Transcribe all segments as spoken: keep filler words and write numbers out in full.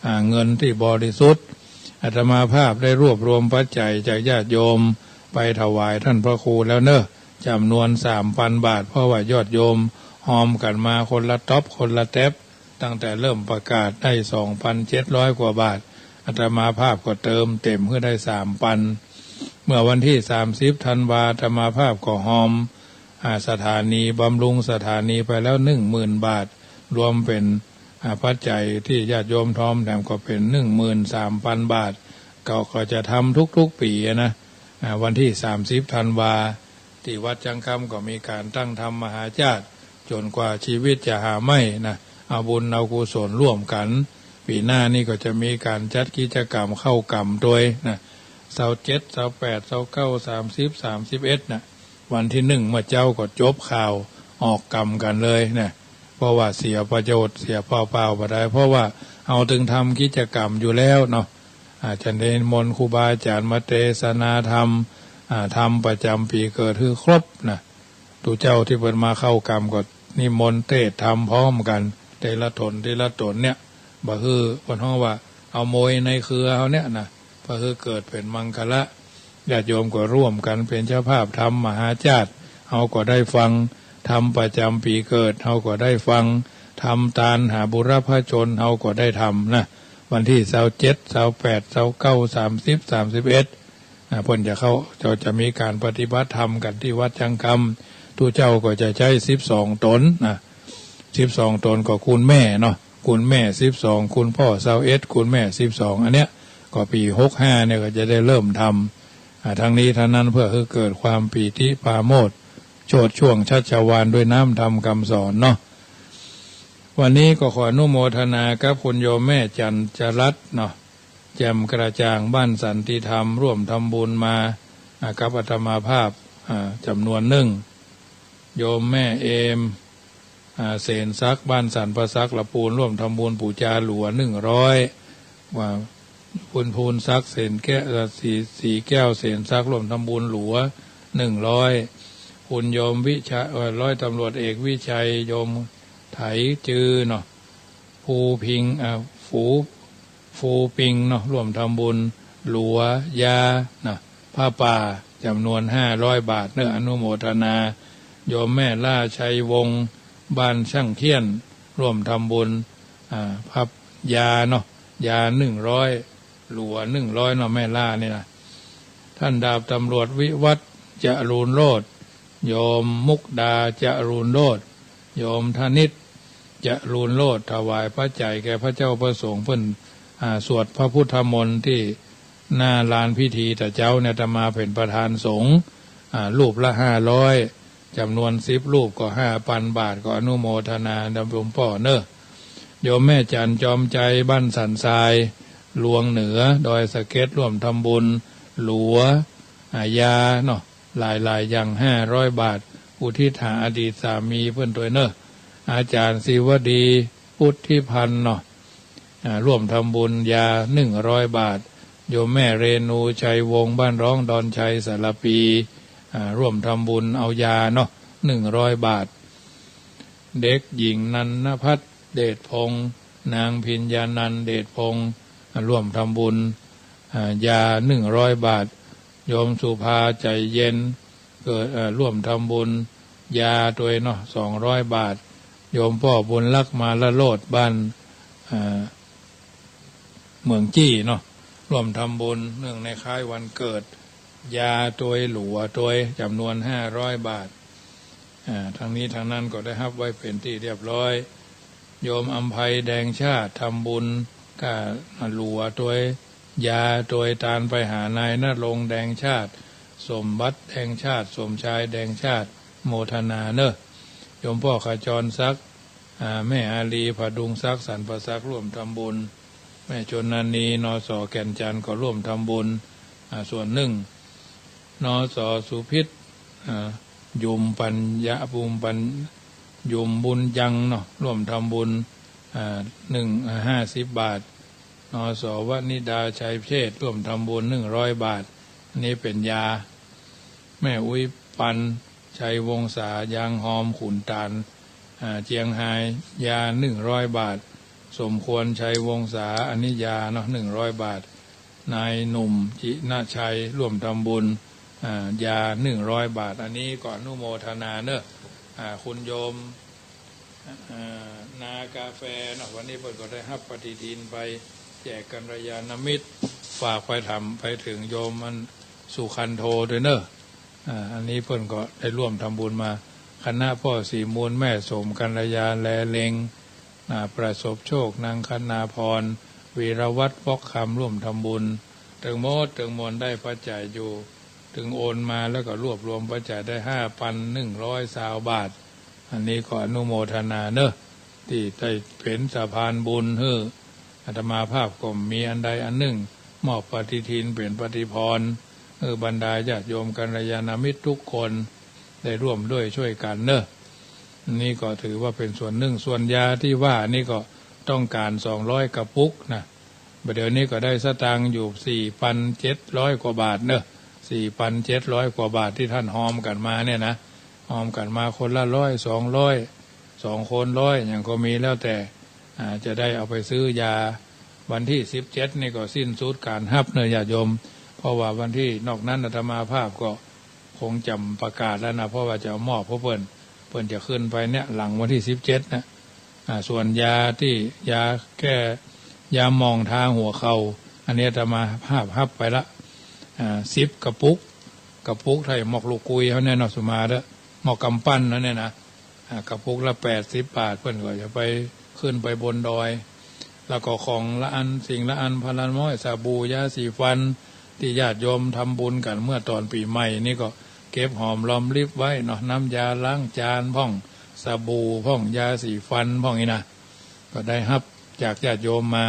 อ่า เงินตี้บริสุทธิ์ อาตมาภาพได้รวบรวมปัจจัยจากญาติโยมไปถวายต้านพระครูแล้วเนาะ จ๋ำนวนสามปันบาท เพราะว่าญาติโยมฮอมกั๋นมาคนละต๊อบคนละแต๊บ ตั้งแต่เริ่มประกาศได้สองปันเจ็ดร้อยกว่าบาท อาตมาภาพก็เติมเต็มหื้อได้สามปัน เมื่อวันตี้สามสิบธันวา อาตมาภาพก็ฮอม อ่า สถานี บำรุงสถานีไปแล้วหนึ่งหมื่นบาท รวมเป๋น อ่า ปัจจัยตี้ญาติโยมฮอมแถมก็เป๋นหนึ่งหมื่นสามปันบาท ก็ ก็จะทำทุกๆ ปี๋อะนะ อ่า วันตี้สามสิบธันวา ตี้วัดจังกำก็มีก๋านตั้งธรรมมหาราช จ๋นกว่าชีวิตจะหาใหม่นะ เอาบุญเอากุศลร่วมกั๋น ปี๋หน้านี่ก็จะมีก๋านจัดกิจกรรมเข้ากรรมตวยนะ ซาวเจ็ด ซาวแปด ซาวเก้า สามสิบ สามสิบเอ็ดนะ วันตี้หนึ่งเมื่อเจ๊าก็จบข่าวออกกรรมกั๋นเลยนะ เพราะว่าเสียประโยชน์ เสียเปล่าๆ บ่ได้ เพราะว่าเฮาตึงทำกิจกรรมอยู่แล้วเนาะ อาจจะนิมนต์ครูบาอาจ๋ารย์มาเตสนาธรรม อ่า ธรรมประจ๋ำปี๋เกิดหื้อครบนะ ตุ๊เจ้าตี้เปิ้นมาเข้ากรรมก็นิมนต์เตสน์ธรรมพร้อมกั๋น ทีละต๋นทีละต๋นเนี่ย บ่หื้อ เปิ้นฮ้องว่าเอามวยในเครือเฮาเนี่ยนะ บ่หื้อเกิดเป๋นมังคละ ญาติโยมก็ร่วมกั๋นเป๋นเจ้าภาพธรรมมหาราช เฮาก็ได้ฟัง ธรรมประจ๋ำปี๋เกิด เฮาก็ได้ฟัง ทำตานหาบุรพชน เฮาก็ได้ทำนะ วันตี้ซาวเจ็ด ซาวแปด ซาวเก้า สามสิบ สามสิบเอ็ด อ่า เปิ้นจะเข้า จะ จะมีก๋านปฏิบัติธรรมกั๋นตี้วัดจังกำ ตุ๊เจ้าก็จะใจ๊สิบสองต๋นนะ สิบสองต๋นก็คุณแม่เนาะ คุณแม่สิบสอง คุณป้อซาวเอ็ด คุณแม่สิบสอง อันเนี้ย ก็ปี๋หกห้าเนี่ยก็จะได้เริ่มทำ อ่า ทั้งนี้ทั้งนั้นเพื่อหื้อเกิดความปีติปราโมทย์ โชติช่วงชัชวาลด้วยน้ำธรรมกำสอนเนาะ วันนี้ก็ขออนุโมทนากับคุณโยมแม่จันทร์จรัตน์เนาะ แจ่มกระจ่าง บ้านสันติธรรม ร่วมทำบุญมา อ่า กับอาตมาภาพ อ่า จ๋ำนวนนึ่ง โยมแม่เอม อ่า เสนศักดิ์ บ้านสันป่าสัก ละปูน ร่วมทำบุญปู๋จาหลัว นึ่งร้อย ว่า คุณภูนศักดิ์ เสนแก้ว เอ่อ ศรี ศรีแก้ว เสนศักดิ์ ร่วมทำบุญหลัว นึ่งร้อย คุณโยมวิชา เอ่อ ร้อยตำรวจเอกวิชัย โยมไถจือเนาะ ภูพิง อ่า ฝู ฟูปิงเนาะ ร่วมทำบุญหลัวยาเนาะ ผ้าป่าจ๋ำนวนห้าร้อยบาทเนาะ อนุโมทนา โยมแม่ล่าชัยวงศ์ บ้านช่างเขี้ยน ร่วมทำบุญ อ่า ผ้ายาเนาะ ยานึ่งร้อย หลัวนึ่งร้อยเนาะ แม่ล่านี่นะ ท่านดาบตำรวจวิวัฒน์ จรูญโลด โยมมุกดา จรูญโลด โยมธนิต จรูญโลด ถวายปัจจัยแก่พระเจ้าพระสงฆ์เปิ้น อ่า สวดพระพุทธมนต์ตี้หน้าลานพิธี แต่เจ๊าเนี่ยอาตมาเป๋นประธานสงฆ์ อ่า รูปละห้าร้อย จ๋ำนวนสิบรูปก็ห้าปันบาท ก็อนุโมทนาดำรงป้อเนอะ โยมแม่จันทร์จอมใจ บ้านสันทราย ลวงเหนือ ดอยสะเก็ด ร่วมทำบุญหลัว อ่า ยาเนาะ หลายๆ อย่าง ห้าร้อยบาท อุทิศหาอดีตสามีเปิ้นตวยเนอะ อาจ๋ารย์ศิวดี พุทธิพันธ์เนาะ อ่า ร่วมทำบุญยานึ่งร้อยบาท โยมแม่เรนู ชัยวงศ์ บ้านร้อง ดอนชัย สารภี อ่า ร่วมทำบุญเอายาเนาะ นึ่งร้อยบาท เด็กหญิงนันทพัฒน์ เดชพงษ์ นางพิญญานันท์ เดชพงษ์ อ่า ร่วมทำบุญ อ่า ยานึ่งร้อยบาท โยมสุภา ใจเย็น เกิด เอ่อ ร่วมทำบุญยาตวยเนาะ สองร้อยบาท โยมป้อบุญรัก มาลโลด บ้าน เอ่อ เหมืองจี้เนาะ ร่วมทำบุญเนื่องในคล้ายวันเกิด ยาตวยหลัวตวยจ๋ำนวนห้าร้อยบาท อ่า ทั้งนี้ทั้งนั้นก็ได้ฮับไว้เป๋นตี้เรียบร้อย โยมอำไพแดงชาติทำบุญก้าหลัวตวย ยาตวย ตานไปหานายณรงค์แดงชาติ สมบัติแดงชาติ สมชายแดงชาติ โมทนาเนอะ โยมป้อขจรศักดิ์ อ่า แม่อาลี ผดุงศักดิ์ สันป่าสัก ร่วมทำบุญ แม่ชนนานี นส แก่นจันทน์ ก็ร่วมทำบุญ อ่า ส่วนนึ่ง นส สุพิษ อ่า ยุมปัญญา บุมปัญ ยุมบุญยังเนาะ ร่วมทำบุญ อ่า นึ่ง อ่า ห้าสิบบาท นส วนิดา ชัยเชษฐ ร่วมทำบุญนึ่งร้อยบาท อันนี้เป๋นยา แม่อุ๊ยปัน ชัยวงศา ยางฮอม ขุนตาล อ่า เจียงฮาย ยานึ่งร้อยบาท สมควรชัยวงศา อันนี้ยาเนาะ หนึ่งร้อยบาท นายหนุ่มจินชัย ร่วมทำบุญ อ่า ยา หนึ่งร้อยบาท อันนี้ก็อนุโมทนาเนอะ อ่า คุณโยม อ่า นากาแฟเนาะ วันนี้เปิ้นก็ได้ฮับปฏิทินไปแจกกัลยาณมิตร ฝากไปถามไปเถิงโยมมันสุขันโธด้วยเนอะ อ่า อันนี้เปิ้นก็ได้ร่วมทำบุญมา คณะป้อศรีมูล แม่สมกัลยา แลเล็ง อ่า ประสบโชค นางคณาพร วีรวัฒน์ ป๊อกคำ ร่วมทำบุญ ตึงหมดตึงมวลได้ปัจจัยอยู่ ตึงโอนมาแล้วก็รวบรวมปัจจัยได้ ห้าพันหนึ่งร้อยซาวบาท อันนี้ก็อนุโมทนาเนอะ ตี้ได้เป๋นสะพานบุญหื้อ อาตมาภาพก็มีอันใดอันนึ่ง มอบปฏิทินเป๋นปฏิภรณ์ หื้อบรรดาญาติโยมกัลยาณมิตรทุกคน ได้ร่วมด้วยช่วยกั๋นเนอะ นี่ก็ถือว่าเป๋นส่วนนึ่ง ส่วนยาตี้ว่านี่ก็ต้องก๋านสองร้อยกระปุกนะ บ่าเดี่ยวนี้ก็ได้สตางค์อยู่สี่พันเจ็ดร้อยกว่าบาทเนอะ สี่พันเจ็ดร้อยกว่าบาทตี้ต้านฮอมกั๋นมาเนี่ยนะ ฮอมกั๋นมาคนละร้อย สองร้อย สองคนร้อย หยังก็มี แล้วแต่ อ่า จะได้เอาไปซื้อยา วันตี้สิบเจ็ดนี่ก็สิ้นสุดก๋านฮับเนอะญาติโยม เพราะว่าวันตี้นอกนั้นอาตมาภาพก็คงจะประกาศแล้วนะ เพราะว่าจะเอามอบ เพราะเปิ้น เปิ้นจะขึ้นไปเนี่ย หลังวันตี้สิบเจ็ดนะ อ่า ส่วนยาตี้ ยาแก้ ยาหม่องทาหัวเข่า อันนี้อาตมาภาพฮับไปละ อ่า สิบกระปุก กระปุกไทยหมอกลูกกุยเฮาเนี่ยเนาะ สุมาเด้อ หมอกกำปั้นเฮาเนี่ยนะ อ่า กระปุกละแปดสิบบาท เปิ้นก็จะไปขึ้นไปบนดอย แล้วก็ของละอัน สิ่งละอัน พลาน้อย สบู่ ยาสีฟัน ตี้ญาติโยมทำบุญกั๋นเมื่อต๋อนปี๋ใหม่นี่ก็เก็บหอมรอมริบไว้เนาะ น้ำยาล้างจานพ่อง สบู่พ่อง ยาสีฟันพ่องนี่นะ ก็ได้ฮับจากญาติโยมมา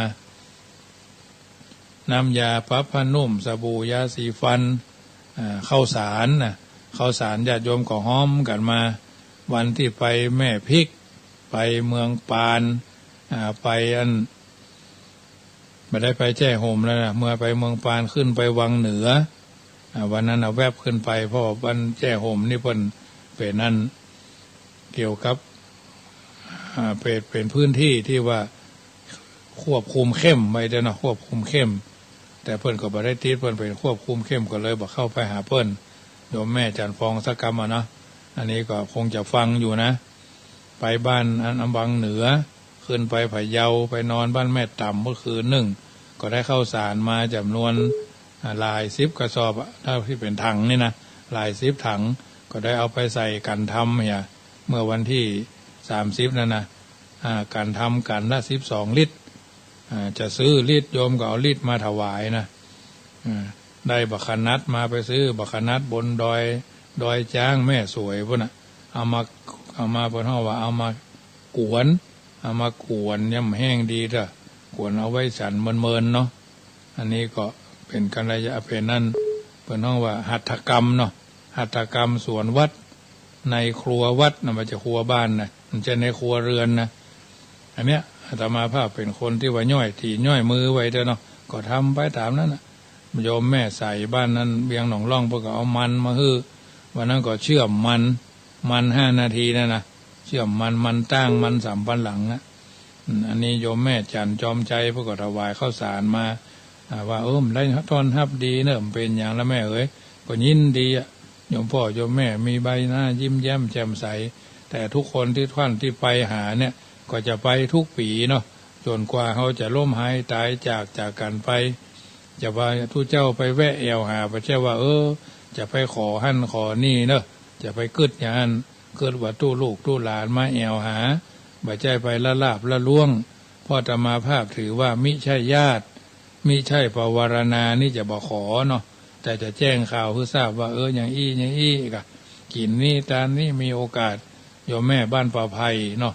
น้ำยาปรับผ้านุ่ม สบู่ ยาสีฟัน อ่า ข้าวสารนะ ข้าวสารญาติโยมก็ฮอมกั๋นมา วันตี้ไปแม่พริก ไปเมืองปาน อ่า ไปอัน บ่ได้ไปแจ้ห่มแล้วนะ เมื่อไปเมืองปานขึ้นไปวังเหนือ อ่า วันนั้นน่ะแวบขึ้นไป เพราะวันแจ้ห่มนี่เปิ้นเป๋นอันเกี่ยวกับ อ่า เป๋น เป๋นพื้นตี้ตี้ว่าควบคุมเข้มไว้เด้อเนาะ ควบคุมเข้ม แต่เปิ้นก็บ่ได้ติด เปิ้นเป๋นควบคุมเข้ม ก็เลยบ่เข้าไปหาเปิ้น โยมแม่จันทร์ฟองสักกำอะเนาะ อันนี้ก็คงจะฟังอยู่นะ ไปบ้านอันวังเหนือ ขึ้นไปพะเยา ไปนอนบ้านแม่ต่ำเมื่อคืนนึ่ง ก็ได้ข้าวสารมาจ๋ำนวน อ่า หลายสิบกระสอบอะ ถ้าตี้เป๋นถังนี่นะ หลายสิบถัง ก็ได้เอาไปใส่กั๋นทำเนี่ย เมื่อวันตี้สามสิบนั่นนะ อ่า กั๋นทำกั๋นละสิบสองลิตร อ่า จะซื้อลิตร โยมก็เอาลิตรมาถวายนะ อ่า ได้บักขนัดมา ไปซื้อบักขนัดบนดอย ดอยจ๊างแม่สวยปู้นน่ะ เอามา เอามา เปิ้นฮ้องว่าเอามากวน เอามากวน ย่ำแห้งดีเต๊อะ กวนเอาไว้ฉันเมินๆเนาะ อันนี้ก็เป๋นกัลยา เป๋นนั่น เปิ้นฮ้องว่าหัตถกรรมเนาะ หัตถกรรมสวนวัด ในครัววัดนะ บ่ใจ้ครัวบ้านนะ บ่ใจ้ในครัวเรือนนะ อันเนี้ยอาตมาภาพเป๋นคนตี้ว่าย้อยตี๋ย้อยมือไว้เต๊อะเนาะ ก็ทำไปต๋ามนั้นน่ะ โยมแม่ใสบ้านนั้น เวียงหนองล่อง เปิ้นก็เอามันมาหื้อ วันนั้นก็เชื่อมมัน มันห้านาทีนั่นนะ เชื่อมมัน มันต้าง มันสำปะหลังนะ อืม อันนี้โยมแม่จันทร์จอมชัย เปิ้นก็ถวายข้าวสารมา อ่า ว่า เออ ได้ต้อนฮับดีเนอะ บ่เป๋นหยังละแม่เอ๋ย ก็ยินดีอะ โยมป้อโยมแม่มีใบหน้ายิ้มแย้มแจ่มใส แต่ทุกคนตี้ท่านตี้ไปหาเนี่ย ก็จะไปทุกปี๋เนาะ จ๋นกว่าเฮาจะล้มหายต๋ายจาก จากกั๋นไป จะว่าตุ๊เจ้าไปแวะแอ่วหา บ่ใจ้ว่า เออ จะไปขอหั้นขอนี่เนอะ จะไปกึ๊ดอย่างหั้น กึ๊ดว่าตุ๊ลูกตุ๊หลานมาแอ่วหา บ่ใจ้ไปละลาบละล้วง เพราะอาตมาภาพถือว่ามิใจ้ญาติ มิใจ้ปวารณา นี่จะบ่ขอเนาะ แต่จะแจ้งข่าวหื้อทราบว่า เออ อย่างอี้ อย่างอี้ กะ กิ๋นนี้ตานนี้ มีโอกาส โยมแม่บ้านป่าไผ่เนาะ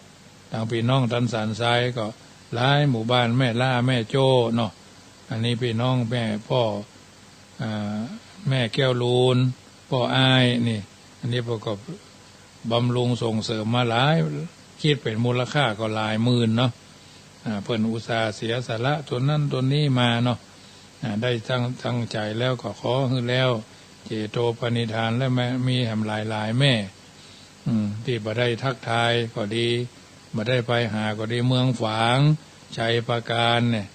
ตางปี้น้องตันสันทรายก็หลายหมู่บ้าน แม่ล้า แม่โจ้เนาะ อันนี้ปี้น้องแม่ป้อ อ่า แม่แก้วลูน ป้ออ้ายนี่ อันนี้เปิ้นก็บำรุงส่งเสริมมาหลาย กึ๊ดเป๋นมูลค่าก็หลายหมื่นเนาะ อ่า เปิ้นอุตส่าห์เสียสละตนนั้นตนนี้มาเนาะ อ่า ได้ตั้ง ตั้งใจ๋แล้วก็ขอหื้อแล้ว เจโตปณิธาน และแม่ มีแหมหลายๆแม่ อืม ตี้บ่ได้ทักทายก็ดี บ่ได้ไปหาก็ดี เมืองฝาง ชัยปราการเนี่ย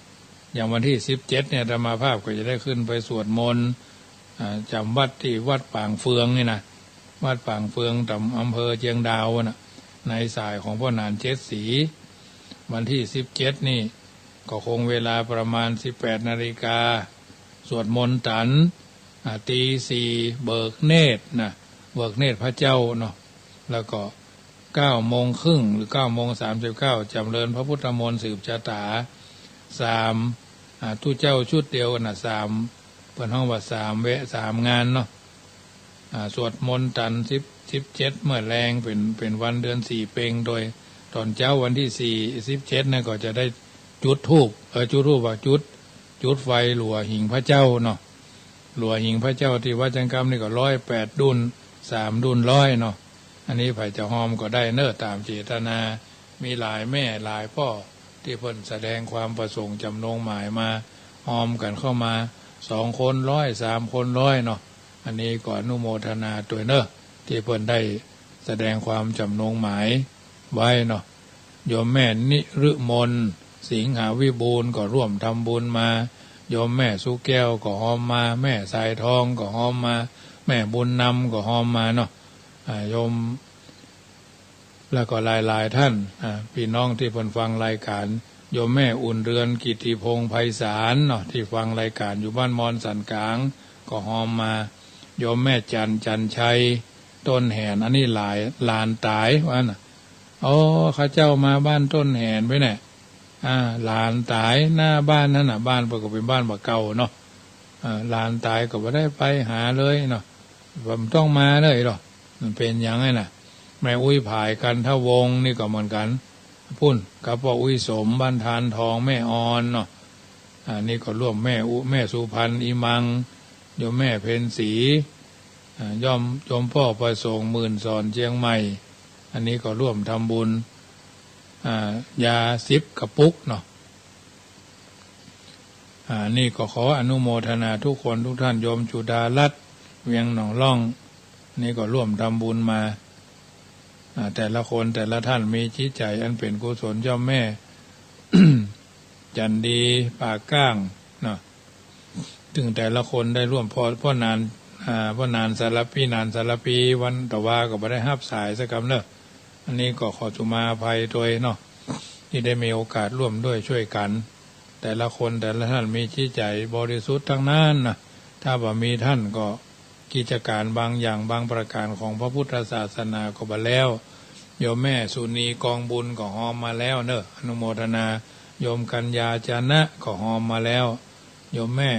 อย่างวันตี้สิบเจ็ดเนี่ย อาตมาภาพก็จะได้ขึ้นไปสวดมนต์ อ่า จ๋ำวัดตี้วัดปางเฟืองนี่นะ วัดปางเฟือง ตำอำเภอเจียงดาวน่ะ ในสายของพ่อหนานเจ็ดสี วันตี้สิบเจ็ดนี่ ก็คงเวลาประมาณสิบแปดนาฬิกา สวดมนต์ตัน อ่า ตีสี่เบิกเนตรนะ เบิกเนตรพระเจ้าเนาะ แล้วก็เก้าโมงครึ่งหรือเก้าโมงสามสิบเก้า จ๋ำเริญพระพุทธมนต์สืบชะตา สาม อ่า ตุ๊เจ้าชุดเดียวกั๋นนะ สาม เปิ้นฮ้องว่าสามแวะสามงานเนาะ อ่า สวดมนต์ตันสิบ สิบเจ็ดเมื่อแลง เป๋น เป๋นวันเดือนสี่เป็ง โดยต๋อนเจ๊าวันตี้สี่ สิบเจ็ดนั่นก็จะได้จุดธูป เออ จุดธูปว่าจุด จุดไฟหลัวหิ้งพระเจ้าเนาะ หลัวหิ้งพระเจ้าตี้วัดจังกำนี่ก็ร้อยแปดดุล สามดุลร้อยเนาะ อันนี้ใผจะฮอมก็ได้เน้อ ต๋ามเจตนา มีหลายแม่หลายป้อตี้เปิ้นแสดงความประสงค์จ๋ำนงหมายมา ฮอมกั๋นเข้ามา สองคนร้อย สามคนร้อยเนาะ อันนี้ก็อนุโมทนาตวยเน้อ ตี้เปิ้นได้แสดงความจ๋ำนงหมายไว้เนาะ โยมแม่นิรมน สิงหาวิบูลย์ก็ร่วมทำบุญมา โยมแม่สุแก้วก็ฮอมมา แม่สายทองก็ฮอมมา แม่บุญนำก็ฮอมมาเนาะ อ่า โยม แล้วก็หลายๆ ท่าน อ่า ปี้น้องตี้เปิ้นฟังรายก๋าน โยมแม่อุ่นเรือนกิตติพงษ์ไพศาลเนาะ ตี้ฟังรายก๋านอยู่บ้านมอนสันก๋าง ก็ฮอมมา โยมแม่จันทร์ จันทร์ชัย ต้นแหน อันนี้หลาน หลานต๋ายว่าน่ะ อ๋อ ข้าเจ้ามาบ้านต้นแหนไปเนี่ย อ่า หลานต๋ายหน้าบ้านหั้นน่ะ บ้านเปิ้นก็เป๋นบ้านบ่าเก่าเนาะ อ่า หลานต๋ายก็บ่ได้ไปหาเลยเนาะ บ่ต้องมาเลยหรอก มันเป๋นหยังไงน่ะ แม่อุ๊ยผาย กันทวงศ์ นี่ก็เหมือนกั๋น ปุ้นกับป้ออุ๊ยสม บ้านทานทอง แม่ออนเนาะ อ่า นี่ก็ร่วม แม่อุ แม่สุพรรณ อีมัง โยมแม่เพ็ญศรี อ่า ย่อม โยมป้อประสงค์ หมื่นสอน เจียงใหม่ อันนี้ก็ร่วมทำบุญ อ่า ยาสิบกระปุกเนาะ อ่า นี่ก็ขออนุโมทนาทุกคนทุกท่าน โยมจุฑารัตน์ เวียงหนองล่อง นี่ก็ร่วมทำบุญมา อ่า แต่ละคนแต่ละท่านมีจิตใจ๋อันเป๋นกุศล โยมแม่ จันดี ป่าก้างเนาะ ซึ่งแต่ละคนได้ร่วม ป้อ ป้อนาน อ่า ป้อนานสารพี นานสารพี วันตะวาก็บ่ได้ฮับสายสักกำเน้อ อันนี้ก็ขอสุมาอภัยตวยเนาะ ตี้ได้มีโอกาสร่วมด้วยช่วยกั๋น แต่ละคนแต่ละท่านมีจิตใจ๋บริสุทธิ์ตังนั้นน่ะ ถ้าบ่มีท่านก็กิจก๋านบางอย่างบางประก๋านของพระพุทธศาสนาก็บ่แล้ว โยมแม่สุนีกองบุญก็ฮอมมาแล้วเน้อ อนุโมทนา โยมกัญญาจนะก็ฮอมมาแล้ว โยมแม่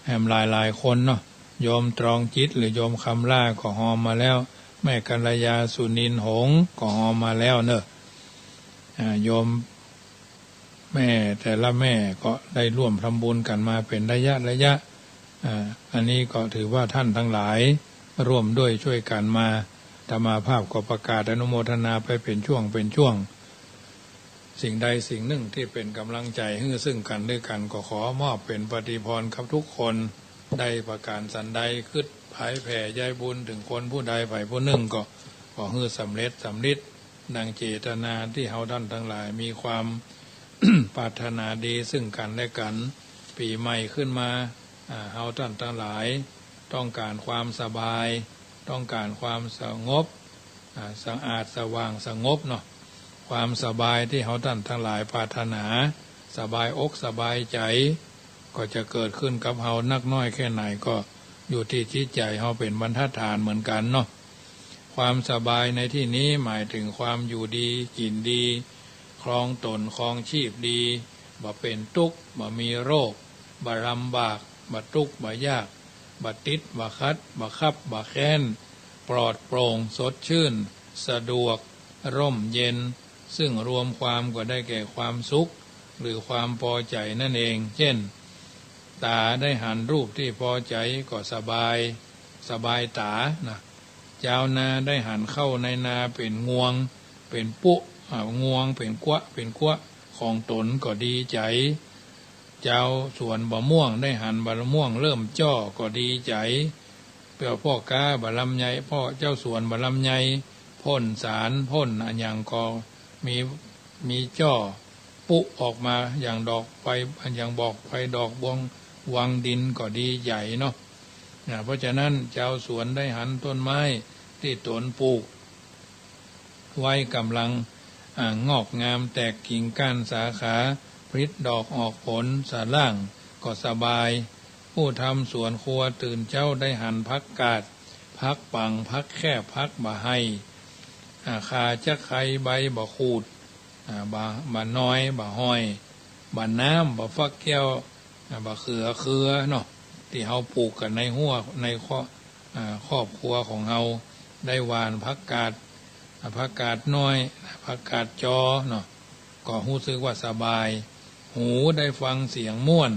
แหมหลายๆ คนเนาะ โยมตรองจิตหรือโยมคำล่าก็ฮอมมาแล้ว แม่กัลยา สุนินหงส์ก็ฮอมมาแล้วเน้อ อ่า โยมแม่แต่ละแม่ก็ได้ร่วมทำบุญกั๋นมาเป๋นระยะระยะ อ่า อันนี้ก็ถือว่าท่านตังหลายร่วมด้วยช่วยกั๋นมา อาตมาภาพก็ประกาศอนุโมทนาไปเป๋นช่วงเป๋นช่วง สิ่งใดสิ่งนึ่งตี้เป๋นก๋ำลังใจ๋หื้อซึ่งกั๋นและกั๋น ก็ขอมอบเป๋นปฏิภาณกับทุกคน ได้ประก๋านสันใด กึ๊ดผายแผ่ใยบุญเถิงคนผู้ใดใผผู้นึ่งก็ขอหื้อสำเร็จสำริดดังเจตนาตี้เฮาต้านตังหลายมีความปรารถนาดีซึ่งกั๋นและกั๋น ปี๋ใหม่ขึ้นมา อ่า เฮาต้านตังหลายต้องก๋านความสบาย ต้องก๋านความสงบ อ่า สะอาดสว่างสงบเนาะ ความสบายตี้เฮาต้านตังหลายปรารถนา สบายอกสบายใจ๋ ก็จะเกิดขึ้นกับเฮานักน้อยแค่ไหนก็อยู่ตี้จิตใจ๋เฮาเป๋นบรรทัดฐานเหมือนกั๋นเนาะ ความสบายในตี้นี้หมายเถิงความอยู่ดีกิ๋นดี ครองต๋นครองชีพดี บ่เป๋นตุ๊กข์ บ่มีโรค บ่ลำบาก บ่ตุ๊กข์ บ่ยาก บ่ติด บ่ขัด บ่คับ บ่แค้น ปลอดโปร่ง สดชื่น สะดวก ร่มเย็น ซึ่งรวมความก็ได้แก่ความสุข หรือความปอใจ๋นั่นเอง เจ้น ต๋าได้หันรูปตี้ปอใจ๋ก็สบาย สบายต๋านะ จาวนาได้หันข้าวในนาเป๋นงวง เป๋นปุ๊ อ่า งวง เป๋นกั๊วะ เป๋นกั๊วะของต๋นก็ดีใจ๋ จาวสวนบ่าม่วงได้หันบ่าม่วงเริ่มจ้อก็ดีใจ๋ เปื้อป้อก๊าบ่าลำไย ป้อเจ้าสวนบ่าลำไย พ่นสาร พ่นอะหยังก็มี มีจ้อปุ๊ออกมาอย่างดอกไฟ อย่างบอกไฟดอกบวงวังดินก็ดีใหญ่เนาะ นะ เพราะฉะนั้นจาวสวนได้หันต้นไม้ตี้ตนปลูกไว้ก่ำลัง อ่า งอกงามแตกกิ่งก้านสาขา ผลิดอกออกผลสะหร่างก็สบาย ผู้ทำสวนครัวตื่นเจ๊าได้หันผักกาด ผักปัง ผักแคบ ผักบ่าไฮ่ อ่า ข่าจั๊กไคร้ ใบบ่าขูด อ่า บ่า บ่าน้อย บ่าฮ้อย บ่าน้ำ บ่าฟักแก้ว อ่า บ่าเขือ เขือเนาะ ตี้เฮาปลูกกั๋นในฮั้ว ในครอบ อ่า ครอบครัวของเฮา ได้หว่านผักกาด อ่า ผักกาดน้อย ผักกาดจอเนาะ ก็ฮู้สึกว่าสบาย หูได้ฟังเสียงม่วน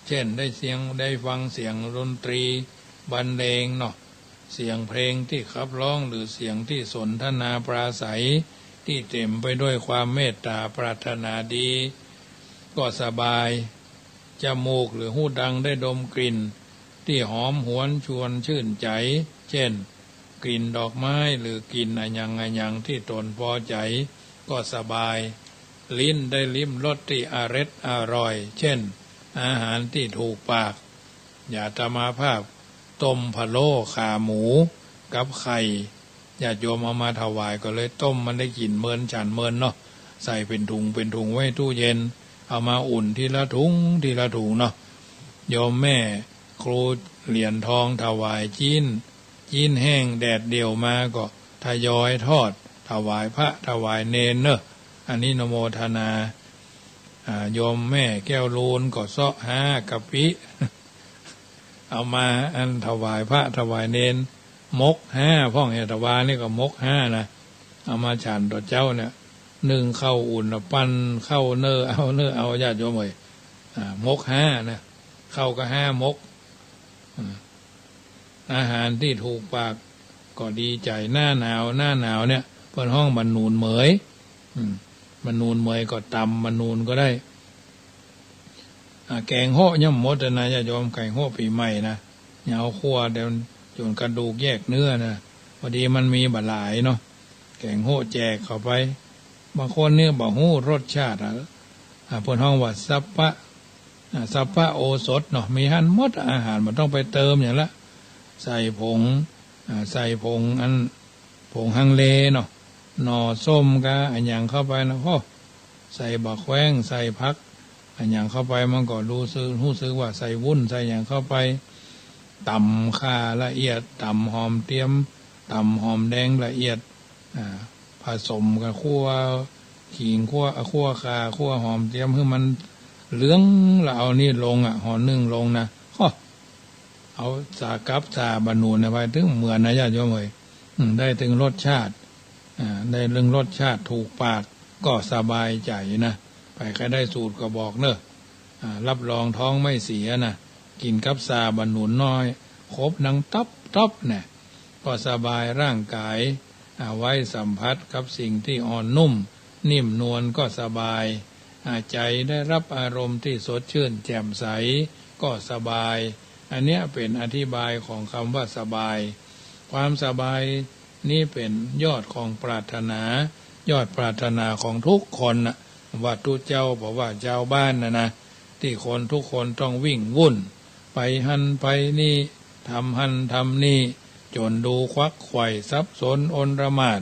เช่น ได้เสียง ได้ฟังเสียงดนตรีบรรเลงเนาะ เสียงเพลงตี้ขับร้อง หรือเสียงตี้สนทนาปราศรัย ตี้เต็มไปด้วยความเมตต๋าปรารถนาดี ก็สบาย จมูกหรือฮูดังได้ดมกลิ่นตี้หอมหวนชวนชื่นใจ๋ เช่น กลิ่นดอกไม้ หรือกลิ่นอะหยังอะหยังตี้ตนปอใจ๋ ก็สบาย ลิ้นได้ลิ้มรสตี้อร็ดอร่อย เช่น อาหารตี้ถูกปาก อย่างอาตมาภาพ ต้มพะโล้ขาหมูกับไข่ ญาติโยมเอามาถวายก็เลยต้มมันได้กิ๋นเมินฉันเมินเนาะ ใส่เป๋นถุงเป๋นถุงไว้ตู้เย็น เอามาอุ่นทีละถุงทีละถุงเนาะ โยมแม่ครูเหรียญทองถวายจี๊น จี๊นแห้งแดดเดี่ยวมาก็ทยอยทอดถวายพระถวายเณรเนาะ อนุโมทนา อ่า โยมแม่แก้วลูนก็เซาะหากะปิ เอามาอันถวายพระถวายเณร หมกห้าพ่อง อาตมานี่ก็หมกห้านะ เอามาฉันต๋อนเจ๊าเนี่ย นึ่งข้าวอุ่นน่ะ ปั้นข้าวเน่อเอาเน่อเอา ญาติโยมเอ๋ย อ่า หมกห้านะ ข้าวก็ห้าหมก อ่า อาหารตี้ถูกปากก็ดีใจ๋ หน้าหนาว หน้าหนาวเนี่ย เปิ้นฮ้องบ่าหนุนเหมย อืม บ่าหนุนเหมยก็ต๋ำบ่าหนุนก็ได้ อ่า แก๋งโฮะยังบ่หมดนะ ญาติโยม แก๋งโฮะปี๋ใหม่นะ ยังเอาคั่วเดี๋ยวจ๋นกระดูกแยกเนื้อนะ พอดีมันมีบ่หลายเนาะ แก๋งโฮะแจกเข้าไป บางคนเนี่ยบ่ฮู้รสชาติอะ อ่า เปิ้นฮ้องว่าสัพพะ อ่า สัพพะโอสถเนาะ มีหั้นหมด อาหารบ่ต้องไปเติมหยังละ ใส่ผง อ่า ใส่ผงอัน ผงฮังเลเนาะ หน่อส้มกาอะหยังเข้าไปนะ โอ้ ใส่บ่าแขว้ง ใส่ผักอะหยังเข้าไป มันก็ฮู้สึก ฮู้สึกว่าใส่วุ้น ใส่หยังเข้าไป ต๋ำข่าละเอียด ต๋ำหอมเตียม ต๋ำหอมแดงละเอียด อ่า ผสมกับขั่วขิง ขั่ว ขั่วข่า ขั่วหอมเตียม หื้อมันเหลือง แล้วเอานี่ลงอะ ห่อนึ่งลงนะ โอ้ เอาสากับสาบ่าหนุนเนี่ยไป ตึงเหมือนนะ ญาติโยมเอ๋ย อืม ได้ตึงรสชาติ อ่า ได้ตึงรสชาติถูกปาก ก็สบายใจ๋นะ ใผใค่ได้สูตรก็บอกเน่อ อ่า รับรองท้องไม่เสียนะ กิ๋นกับสาบ่าหนุนน้อย ครบหนังต๊อบต๊อบเนี่ย ก็สบายร่างก๋าย อ่า ไว้สัมผัสกับสิ่งตี้อ่อนนุ่ม นิ่มนวลก็สบาย อ่า ใจ๋ได้รับอารมณ์ตี้สดชื่นแจ่มใสก็สบาย อันเนี้ยเป๋นอธิบายของกำว่าสบาย ความสบายนี้เป๋นยอดของปรารถนา ยอดปรารถนาของทุกคนน่ะ ว่าตุ๊เจ้า บ่ว่าจาวบ้านน่ะนะ ตี้คนทุกคนต้องวิ่งวุ่น ไปหั้นไปนี่ ทำหั้นทำนี่ จ๋นดูขวักไขว่สับสนอนละหมาด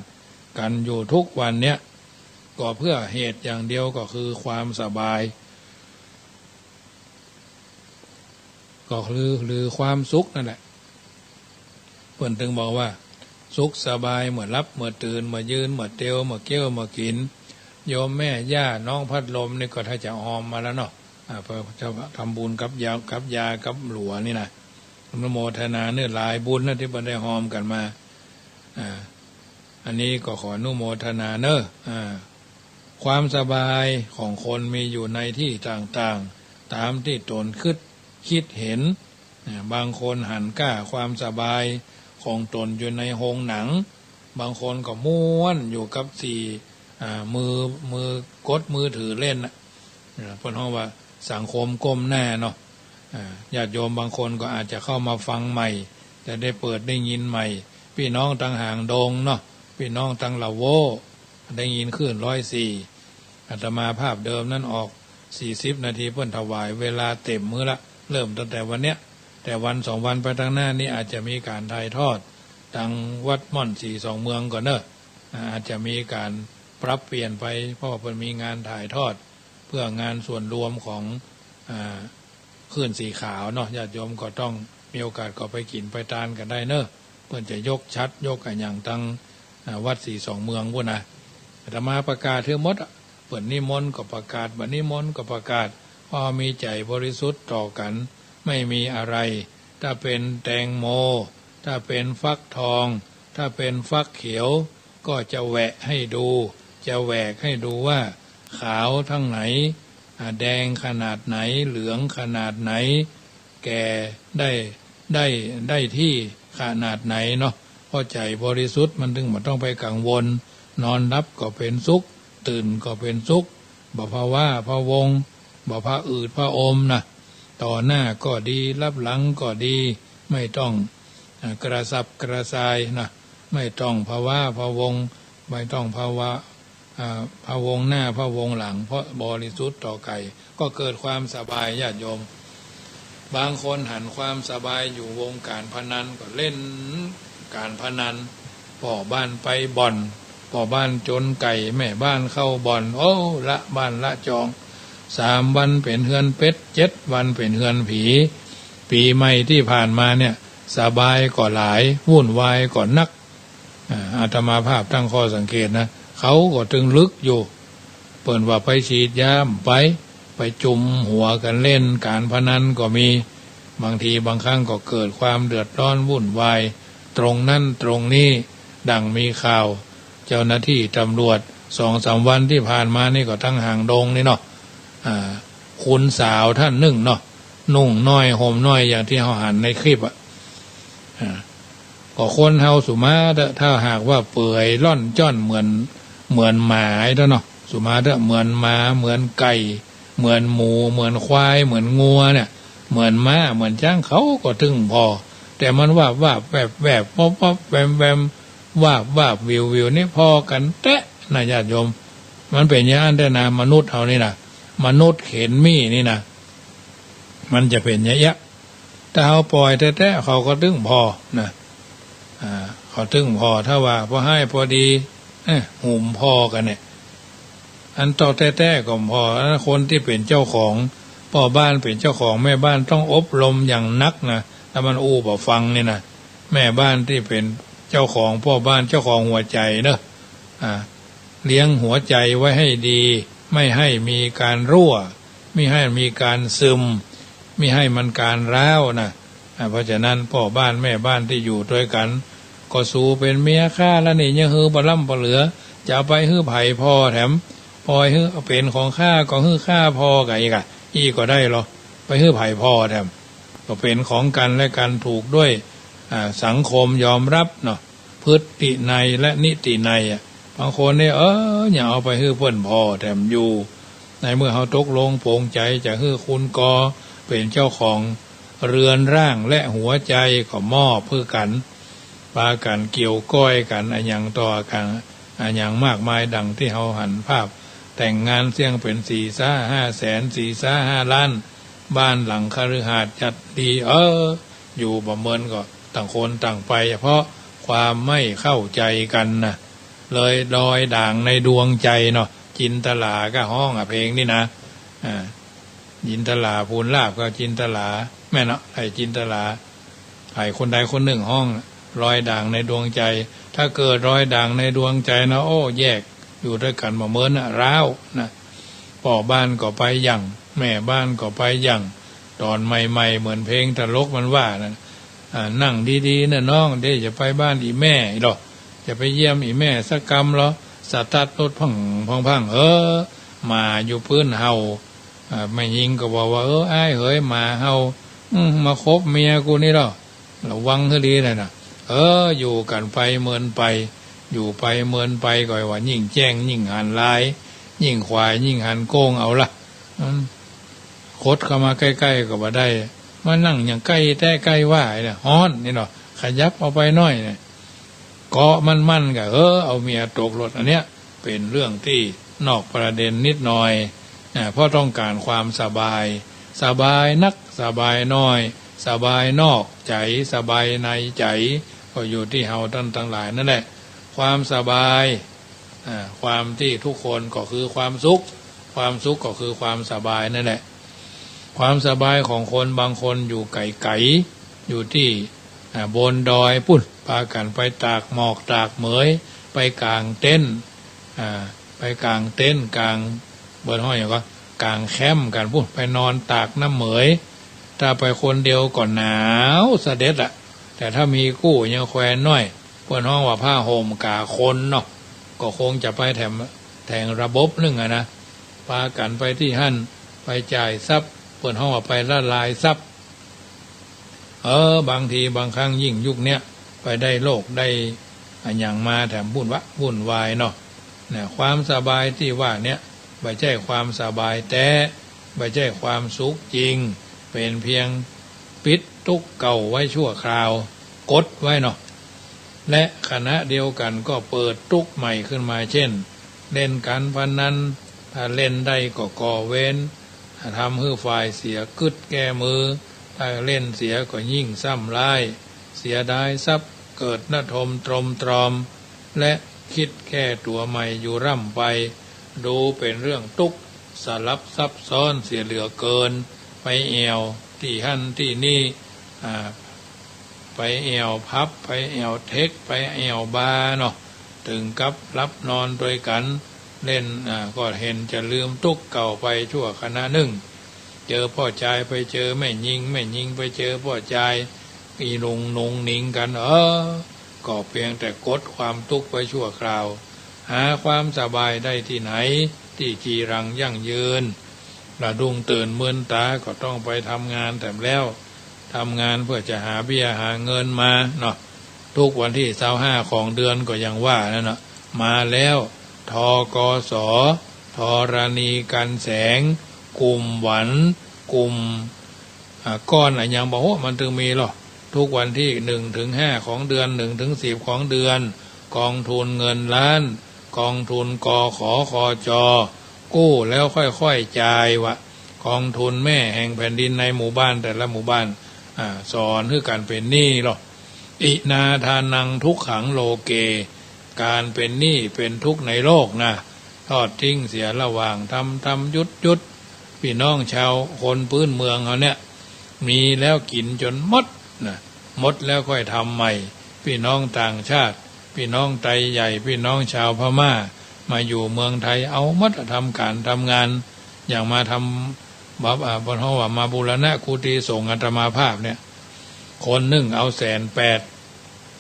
กั๋นอยู่ทุกวันเนี้ย ก็เปื้อเหตุอย่างเดียวก็คือความสบาย ก็คือ หรือความสุขนั่นแหละ เปิ้นตึงบอกว่า สุขสบายเมื่อหลับเมื่อตื่น เมื่อยืนเมื่อเตียว เมื่อเคี้ยวเมื่อกิ๋น โยมแม่ย่าน้องพัดลมนี่ก็ถ้าจะฮอมมาแล้วเนาะ อ่า พอจะทำบุญกับยา กับยากับหลัวนี่นะ อนุโมทนาเน่อ หลายบุญนะตี้เปิ้นได้ฮอมกั๋นมา อ่า อันนี้ก็ขออนุโมทนาเน่อ อ่า ความสบายของคนมีอยู่ในตี้ต่างๆ ต๋ามตี้ต๋นกึ๊ด กึ๊ดเห็น อ่า บางคนหันก้าความสบายของต๋นอยู่ในโฮงหนัง บางคนก็ม่วนอยู่กับสี่ อ่า มือ มือกดมือถือเล่นน่ะ อ่า เปิ้นฮ้องว่าสังคมก้มหน้าเนาะ อ่า ญาติโยมบางคนก็อาจจะเข้ามาฟังใหม่ จะได้เปิดได้ยินใหม่ ปี้น้องตังหางดงเนาะ ปี้น้องตังละโว้ ได้ยินคลื่นร้อยสี่ อาตมาภาพเดิมนั้นออกสี่สิบนาที เปิ้นถวายเวลาเต็มหื้อละ เริ่มตั้งแต่วันเนี้ย แต่วันสองวันไปข้างหน้านี้อาจจะมีก๋านถ่ายทอด ตางวัดม่อนสีสองเมืองก่อนเนาะ อ่า อาจจะมีก๋านปรับเปลี่ยนไป เพราะว่าเปิ้นมีงานถ่ายทอด เพื่องานส่วนรวมของ อ่า คลื่นสีขาวเนาะ ญาติโยมก็ต้องมีโอกาสก็ไปกิ๋นไปตานกั๋นได้เนาะ เปิ้นจะยกฉัตรยกอะหยังตาง อ่า วัดสีสองเมืองปู้นนะ อาตมาประกาศหื้อหมดอะ เปิ้นนิมนต์ก็ประกาศ บ่นิมนต์ก็ประกาศ เพราะมีใจ๋บริสุทธิ์ต่อกั๋น ไม่มีอะไร ถ้าเป๋นแตงโม ถ้าเป๋นฟักทอง ถ้าเป๋นฟักเขียว ก็จะแหวะให้ดู จะแหวกให้ดูว่าขาวตางไหน อ่า แดงขนาดไหน เหลืองขนาดไหน แก่ได้ ได้ ได้ตี้ขนาดไหนเนาะ เพราะใจ๋บริสุทธิ์มันถึงบ่ต้องไปกังวล นอนหลับก็เป๋นสุข ตื่นก็เป๋นสุข บ่พะว้าพะวง บ่ผะอืดผะอมนะ ต่อหน้าก็ดี ลับหลังก็ดี ไม่ต้อง อ่า กระสับกระส่ายนะ ไม่ต้องผะว้าผะวง ไม่ต้องผะว้า อ่า ผะวงหน้าผะวงหลัง เพราะบริสุทธิ์ต่อใจ๋ ก็เกิดความสบาย ญาติโยม บางคนหันความสบายอยู่วงก๋านพนัน ก็เล่นก๋านพนัน ป้อบ้านไปบ่อน ป้อบ้านจนไก่ แม่บ้านเข้าบ่อน โอ้ ละบ้านละจอง สามวันเป๋นเฮือนเป็ด เจ็ดวันเป๋นเฮือนผี ปี๋ใหม่ตี้ผ่านมาเนี่ย สบายก็หลาย วุ่นวายก็นัก อ่า อาตมาภาพตั้งข้อสังเกตนะ เขาก็ตึงลึกอยู่ เปิ้นว่าไปฉีดยาบ่ไป ไปจุมหัวกั๋นเล่นก๋านพนันก็มี บางทีบางครั้งก็เกิดความเดือดร้อนวุ่นวาย ตรงนั้นตรงนี้ ดังมีข่าว เจ้าหน้าตี้ตำรวจ สองสามวันตี้ผ่านมานี่ก็ตางหางดงนี่เนาะ อ่า ขุนสาวต้านนึ่งเนาะ นุ่งน้อยห่มน้อยอย่างตี้เฮาหันในคลิปอะ อ่า ก็คนเฮาสุมาเต๊อะ ถ้าหากว่าเปื่อยล่อนจ้อนเหมือน เหมือนหมาไอ้เต๊อะเนาะ สุมาเต๊อะ เหมือนหมา เหมือนไก่ เหมือนหมู เหมือนควาย เหมือนงัวเนี่ย เหมือนม้า เหมือนจ๊าง เขาก็ตึงผ่อ แต่มันวาบวาบแวบแวบ วับวับแวมแวม วาบวาบวิววิวนี่ผ่อกั๋นแต๊นะญาติโยม มันเป๋นอย่างอั้นแต๊นะ มนุษย์เฮานี่นะ มนุษย์เข็นหมี้นี่นะ มันจะเป๋นอย่างเอี้ย ถ้าเฮาป่อยแต๊ๆ เขาก็ตึงผ่อนะ อ่า เขาตึงผ่อ ถ้าว่าปอฮ้ายปอดี เอ๊ะ หุมผ่อกั๋นเนี่ย อันเต๊าแต๊ๆ ก็ผ่อ อันคนตี้เป๋นเจ้าของ ป้อบ้านเป๋นเจ้าของ แม่บ้านต้องอบรมอย่างนักนะ ถ้ามันอู้บ่ฟังนี่นะ แม่บ้านตี้เป๋นเจ้าของ ป้อบ้านเจ้าของหัวใจ๋เนาะ อ่า เลี้ยงหัวใจ๋ไว้ให้ดี ไม่ให้มีก๋านรั่ว ไม่ให้มีก๋านซึม ไม่ให้มันก๋านร้าวนะ อ่า เพราะฉะนั้นป้อบ้านแม่บ้านตี้อยู่ตวยกั๋น ก็สูเป๋นเมียข้าแล้วนี่ ยังหื้อบ่ล้ำบ่เหลือ จะเอาไปหื้อใผผ่อแถม ปล่อยหื้อเป๋นของข้า ก็หื้อข้าผ่อกั๋นอีกอะ อี้ก็ได้ลอ ไปหื้อใผผ่อแถม ก็เป๋นของกั๋นและกั๋น ถูกด้วย อ่า สังคมยอมฮับเนาะ พฤตินัยและนิตินัยอะ บางคนนี่ เออ ยังเอาไปหื้อเปิ้นผ่อแถมอยู่ ในเมื่อเฮาตกลงปลงใจ๋จะหื้อคุณกอเป๋นเจ้าของเรือนร่างและหัวใจ๋ ก็มอบหื้อกั๋น ปากั๋นเกี่ยวก้อยกั๋น อะหยังต่อกั๋น อะหยังมากมาย ดังตี้เฮาหันภาพ แต่งงานเสี้ยงเป๋นสี่ซาห้าแสน สี่ซาห้าล้าน บ้านหลังคฤหาสน์จัดดี เออ อยู่บ่เมินก็ต่างคนต่างไป เพราะความไม่เข้าใจ๋กั๋นนะ เลยรอยด่างในดวงใจ๋เนาะ จินตลาก็ฮ้องอะ เพลงนี่นะ อ่า จินตลา ภูลลาภก็จินตลา แม่นเนาะ ไอ้จินตลา ไอ้คนใดคนนึ่งฮ้อง รอยด่างในดวงใจ๋ ถ้าเกิดรอยด่างในดวงใจ๋นะ โอ้ แยกอยู่ตวยกั๋นบ่เมินนะ ร้าวนะ ป้อบ้านก็ไปหยั่ง แม่บ้านก็ไปหยั่ง ต๋อนใหม่ๆ เหมือนเพลงตลกมันว่านะ อ่า นั่งดีๆ นะน้อง เดี๋ยวจะไปบ้านอี่แม่ลอ จะไปเยี่ยมอี่แม่สักกำลอ สตาร์ทรถพังพังพัง เออ หมาอยู่ปื๊นเห่า อ่า แม่ญิงก็บอกว่า เออ อ้ายเหย หมาเห่า อืม มาคบเมียกูนี่ลอ ระวังหื้อดีหน่อยนะ เออ อยู่กั๋นไปเมินไป อยู่ไปเมินไป ก็ว่ายิ่งแจ้งยิ่งหันลาย ยิ่งขวายยิ่งหันโก้งเอาละ อืม ขดเข้ามาใก้ๆ ก็บ่ได้ มานั่งอย่างใก้แต๊ใก้ว่าเนี่ย ฮ้อนนี่เนาะ ขยับออกไปหน้อยเนี่ย เกาะมั่นๆ ก็ เออ เอาเมียตกรถ อันเนี้ยเป๋นเรื่องตี้ นอกประเด็นนิดหน่อย อ่า เพราะต้องการความสบาย สบายนัก สบายน้อย สบายนอกใจ๋ สบายในใจ๋ ก็อยู่ตี้เฮาต้านตังหลายนั่นแหละ ความสบาย อ่า ความตี้ทุกคนก็คือความสุข ความสุขก็คือความสบายนั่นแหละ ความสบายของคนบางคนอยู่ไก๋ๆ อยู่ตี้ อ่า บนดอยปู๊น ปากั๋นไปตากหมอกตากเหมย ไปก๋างเต็นท์ อ่า ไปก๋างเต็นท์ ก๋าง เปิ้นฮ้องหยังก็ ก๋างแคมป์กั๋นปู๊น ไปนอนตากน้ำเหมย ถ้าไปคนเดียวก็หนาวสะเด็ดอะ แต่ถ้ามีกู้ยังแคน้อย เปิ้นฮ้องว่าผ้าห่มก๋าคนเนาะ ก็คงจะไปแถม แถมระบบนึ่งอะนะ ปากั๋นไปตี้หั้น ไปจ่ายทรัพย์ เปิ้นฮ้องว่าไปละลายทรัพย์ เออ บางทีบางครั้งยิ่งยุคเนี้ย ไปได้โรคได้อะหยังมาแถมบุ่นวะ วุ่นวายเนาะ เนี่ย ความสบายตี้ว่าเนี่ย บ่ใจ้ความสบายแต๊ บ่ใจ้ความสุขจริง เป๋นเพียงปิดตุ๊กข์เก่าไว้ชั่วคราว กดไว้เนาะ และขณะเดียวกั๋นก็เปิดตุ๊กข์ใหม่ขึ้นมา เช่น เล่นก๋านพนัน ถ้าเล่นได้ก็ก่อเวร ทำหื้อฝ่ายเสียกึ๊ดแก้มือ ถ้าเล่นเสียก็ยิ่งซ้ำร้าย เสียดายทรัพย์ เกิดระทมตรมตรอม และคิดแก้ตั๋วใหม่อยู่ร่ำไป ดูเป๋นเรื่องตุ๊กข์สลับซับซ้อนเสียเหลือเกิน ไปแอ่วตี้หั้นตี้นี่ อ่า ไปแอ่วผับ ไปแอ่วเทค ไปแอ่วบาร์เนาะ เถิงกับหลับนอนตวยกั๋น เล่น อ่า ก็เห็นจะลืมตุ๊กข์เก่าไปชั่วขณะนึ่ง เจอป้อจาย ไปเจอแม่ญิง แม่ญิงไปเจอป้อจาย อีหนุงหนุงหนิงกั๋น เออ ก็เพียงแต่กดความตุ๊กข์ไว้ชั่วคราว หาความสบายได้ตี้ไหน ตี้จีรังยั่งยืน สะดุ้งตื่นมืนต๋าก็ต้องไปทำงานแถมแล้ว ทำงานเพื่อจะหาเบี้ยหาเงินมาเนาะ ทุกวันตี้ซาวห้าของเดือนก็ยังว่านั่นเนาะ มาแล้ว ธ.ก.ส. ธ.รณี กรรย์แสง กลุ่มหวัน กลุ่ม อ่า ก้อนอะหยังบ่ฮู้ มันเถิงมีลอ ทุกวันตี้หนึ่งเถิงห้าของเดือน หนึ่งเถิงสิบของเดือน กองทุนเงินล้าน กองทุน กข.ค.จ. กู้แล้วค่อยๆ จ่ายวะ กองทุนแม่แห่งแผ่นดินในหมู่บ้านแต่ละหมู่บ้าน อ่า สอนหื้อกั๋นเป๋นหนี้ลอ อินาทานังทุกขังโลเก ก๋านเป๋นหนี้เป๋นทุกข์ในโลกนะ ทอดทิ้งเสียระหว่างทำ ทำหยุดหยุด ปี้น้องชาวคนปื๊นเมืองเฮาเนี่ย มีแล้วกิ๋นจ๋นหมดนะ หมดแล้วค่อยทำใหม่ ปี้น้องต่างชาติ ปี้น้องไตใหญ่ ปี้น้องชาวพม่า มาอยู่เมืองไทย เอาหมดอะ ทำก๋านทำงาน อย่างมาทำ แบบ อ่า เปิ้นฮ้องว่ามาบูรณะกุฏิสงฆ์อาตมาภาพเนี่ย คนนึ่งเอาแสนแปด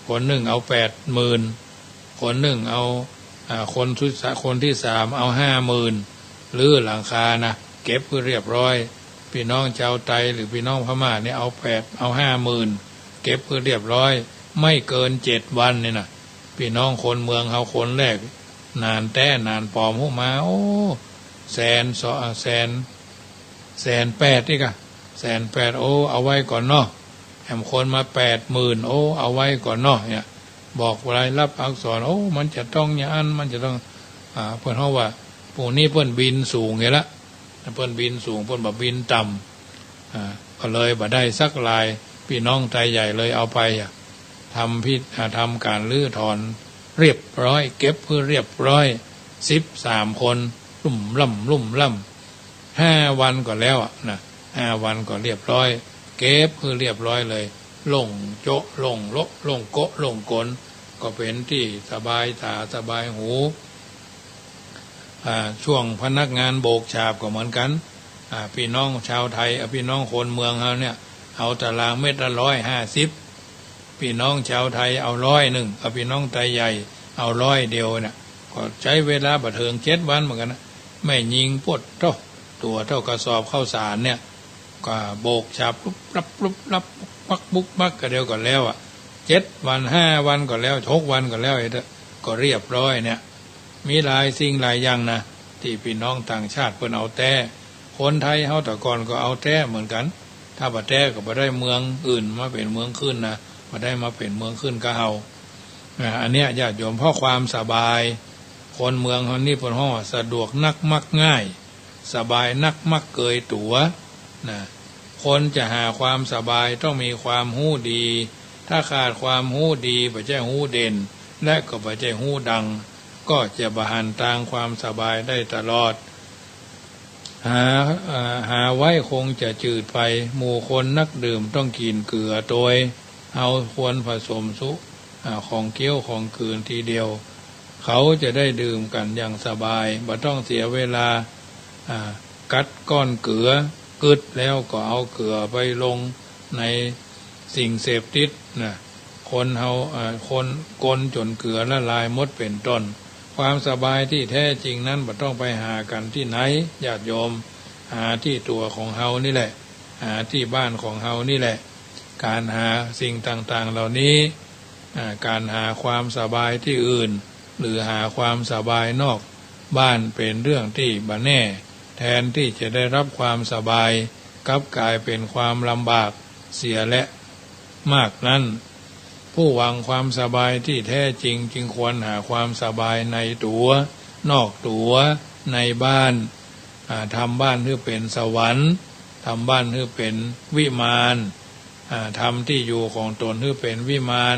คนนึ่งเอาแปดหมื่น คนนึ่งเอา อ่า คนสุดท้าย คนตี้สามเอาห้าหมื่น รื้อหลังคานะ เก็บหื้อเรียบร้อย ปี้น้องชาวไตหรือปี้น้องพม่าเนี่ยเอาแปด เอาห้าหมื่น เก็บหื้อเรียบร้อย ไม่เกินเจ็ดวันเนี่ยนะ ปี้น้องคนเมืองเฮาคนแรก หนานแต๊หนานปลอมฮู้มา โอ้ แสนสอง อ่า แสน แสนแปดอีกอะ แสนแปด โอ้ เอาไว้ก่อนเนาะ แหมคนมาแปดหมื่น โอ้ เอาไว้ก่อนเนาะ เนี่ย บอกรายลับอักษร โอ้ มันจะต้องอย่างอั้น มันจะต้อง อ่า เปิ้นฮ้องว่า ปู้นี้เปิ้นบินสูงอยู่ละ เปิ้นบินสูง เปิ้นบ่บินต่ำ อ่า ก็เลยบ่ได้สักราย ปี้น้องไตใหญ่เลยเอาไปอะ ทำพิ อ่า ทำก๋านรื้อถอนเรียบร้อย เก็บหื้อเรียบร้อย สิบสาม คน ลุ่มล่ำ ลุ่มล่ำ ห้าวันก็แล้วอะนะ ห้าวันก็เรียบร้อย เก็บหื้อเรียบร้อยเลย โล่งโจ๊ะ โล่งโละ โล่งโกะ โล่งกล ก็เป๋นตี้สบายต๋าสบายหู อ่า ช่วงพนักงานโบกฉาบก็เหมือนกั๋น อ่า ปี้น้องชาวไต อ่า ปี้น้องคนเมืองเฮาเนี่ย เอาตารางเมตรละร้อยห้าสิบ ปี้น้องชาวไตเอาร้อยนึ่ง อ่า ปี้น้องไตใหญ่เอาร้อยเดียวเนี่ย ก็ใจ๊เวลาบ่เถิงเจ็ดวันเหมือนกั๋นนะ แม่ญิงปวดเต้า ตั๋วเต้ากระสอบข้าวสารเนี่ย ก็โบกฉาบปุ๊บปั๊บปุ๊บปั๊บ ปุ๊บปั๊บปุ๊บปั๊บ ก็เดียวก็แล้วอะ เจ็ดวัน ห้าวันก็แล้ว หกวันก็แล้ว ไอ้เต๊อะ ก็เรียบร้อยเนี่ย มีหลายสิ่งหลายอย่างนะ ตี้ปี้น้องต่างชาติเปิ้นเอาแต๊ คนไตเฮาแต่ก่อนก็เอาแต๊เหมือนกั๋น ถ้าบ่แต๊ก็บ่ได้เมืองอื่นมาเป๋นเมืองขึ้นนะ บ่ได้มาเป๋นเมืองขึ้นกับเฮา อ่า อันเนี้ยญาติโยม เพราะความสบาย คนเมืองเฮานี่เปิ้นฮ้องว่าสะดวกนักมักง่าย สบายนักมักเกยตั๋ว นะ คนจะหาความสบายต้องมีความฮู้ดี ถ้าขาดความฮู้ดี บ่ใจ้ฮู้เด่น และก็บ่ใจ้ฮู้ดัง ก็จะบ่หันตางความสบายได้ตลอด หา เอ่อ หาไว้คงจะจืดไป หมู่คนนักดื่มต้องกิ๋นเกือตวย เฮาควรผสมสุ อ่า ของเคี้ยวของกืนทีเดียว เขาจะได้ดื่มกั๋นอย่างสบาย บ่ต้องเสียเวลา อ่า กัดก้อนเกือ กึ๊ดแล้วก็เอาเกือไปลงในสิ่งเสพติดนะ คนเฮา อ่า คน คนจ๋นเกือละลายหมดเป๋นต้น ความสบายที่แท้จริงนั้นบ่ต้องไปหากั๋นตี้ไหน ญาติโยม หาตี้ตั๋วของเฮานี่แหละ หาตี้บ้านของเฮานี่แหละ ก๋านหาสิ่งต่างๆ เหล่านี้ อ่า ก๋านหาความสบายตี้อื่น หรือหาความสบายนอกบ้านเป๋นเรื่องตี้บ่แน่ แทนตี้จะได้รับความสบาย กลับก๋ายเป๋นความลำบากเสียและมากนั้น ผู้หวังความสบายตี้แท้จริงจึงควรหาความสบายในตั๋ว นอกตั๋ว ในบ้าน อ่า ทำบ้านหื้อเป๋นสวรรค์ ทำบ้านหื้อเป๋นวิมาน อ่า ทำตี้อยู่ของตนหื้อเป๋นวิมาน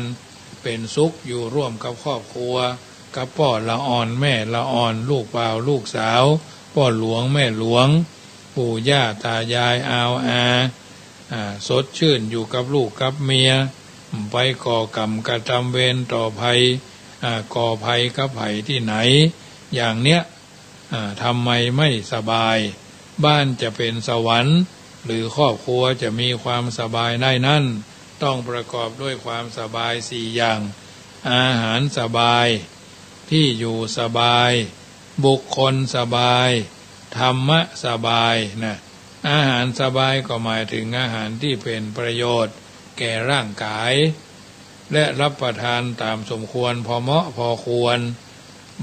เป๋นสุขอยู่ร่วมกับครอบครัว กับป้อละอ่อนแม่ละอ่อน ลูกบ่าวลูกสาว ป้อหลวงแม่หลวง ปู่ย่าต๋ายายอาวอา อ่า สดชื่นอยู่กับลูกกับเมีย บ่ไปก่อกรรมกระตำเวรต่อใผ อ่า ก่อภัยกับใผตี้ไหน อย่างเนี้ย อ่า ทำไมไม่สบาย บ้านจะเป๋นสวรรค์ หรือครอบครัวจะมีความสบายได้นั้น ต้องประกอบด้วยความสบายสี่อย่าง อาหารสบาย ที่อยู่สบาย บุคคลสบาย ธรรมะสบายนะ อาหารสบายก็หมายถึงอาหารตี้เป๋นประโยชน์แก่ร่างก๋าย และรับประทานต๋ามสมควร พอเหมาะพอควร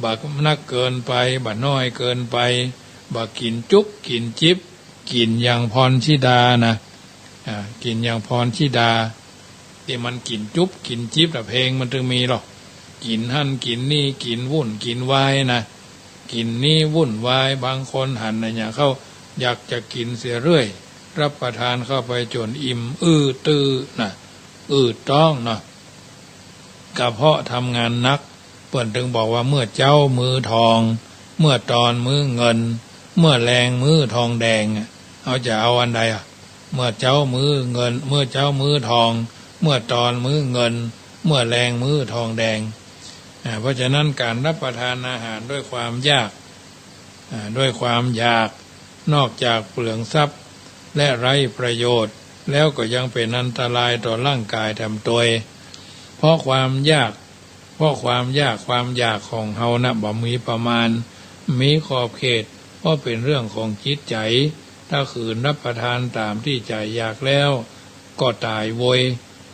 บ่นักเกินไป บ่น้อยเกินไป บ่กิ๋นจุ๊บกิ๋นจิ๊บ กิ๋นอย่างพรธิดานะ อ่า กิ๋นอย่างพรธิดา ตี้มันกิ๋นจุ๊บกิ๋นจิ๊บนะ เพลงมันตึงมีลอ กิ๋นหั้นกิ๋นนี่ กิ๋นวุ่นกิ๋นวายนะ กิ๋นนี้วุ่นวาย บางคนหันอะหยังเข้า อยากจะกิ๋นเสียเรื่อย รับประทานเข้าไปจ๋นอิ่ม อื้อตื้อนะ อืดต๊องเนาะ กระเพาะทำงานหนัก เปิ้นตึงบอกว่าเมื่อเจ๊ามื้อทอง เมื่อตอนมื้อเงิน เมื่อแลงมื้อทองแดงอะ เฮาจะเอาอันใดอะ เมื่อเจ๊ามื้อเงิน เมื่อเจ๊ามื้อทอง เมื่อตอนมื้อเงิน เมื่อแลงมื้อทองแดง อ่า เพราะฉะนั้นก๋านรับประทานอาหารด้วยความอยาก อ่า ด้วยความอยาก นอกจากเปลืองทรัพย์ และไร้ประโยชน์ แล้วก็ยังเป๋นอันตรายต่อร่างก๋ายแถมตวย เพราะความอยาก เพราะความอยาก ความอยากของเฮานะบ่มีประมาณ มีขอบเขต เพราะเป๋นเรื่องของจิตใจ๋ ถ้าขืนรับประทานต๋ามตี้ใจ๋อยากแล้ว ก็ต๋ายโวย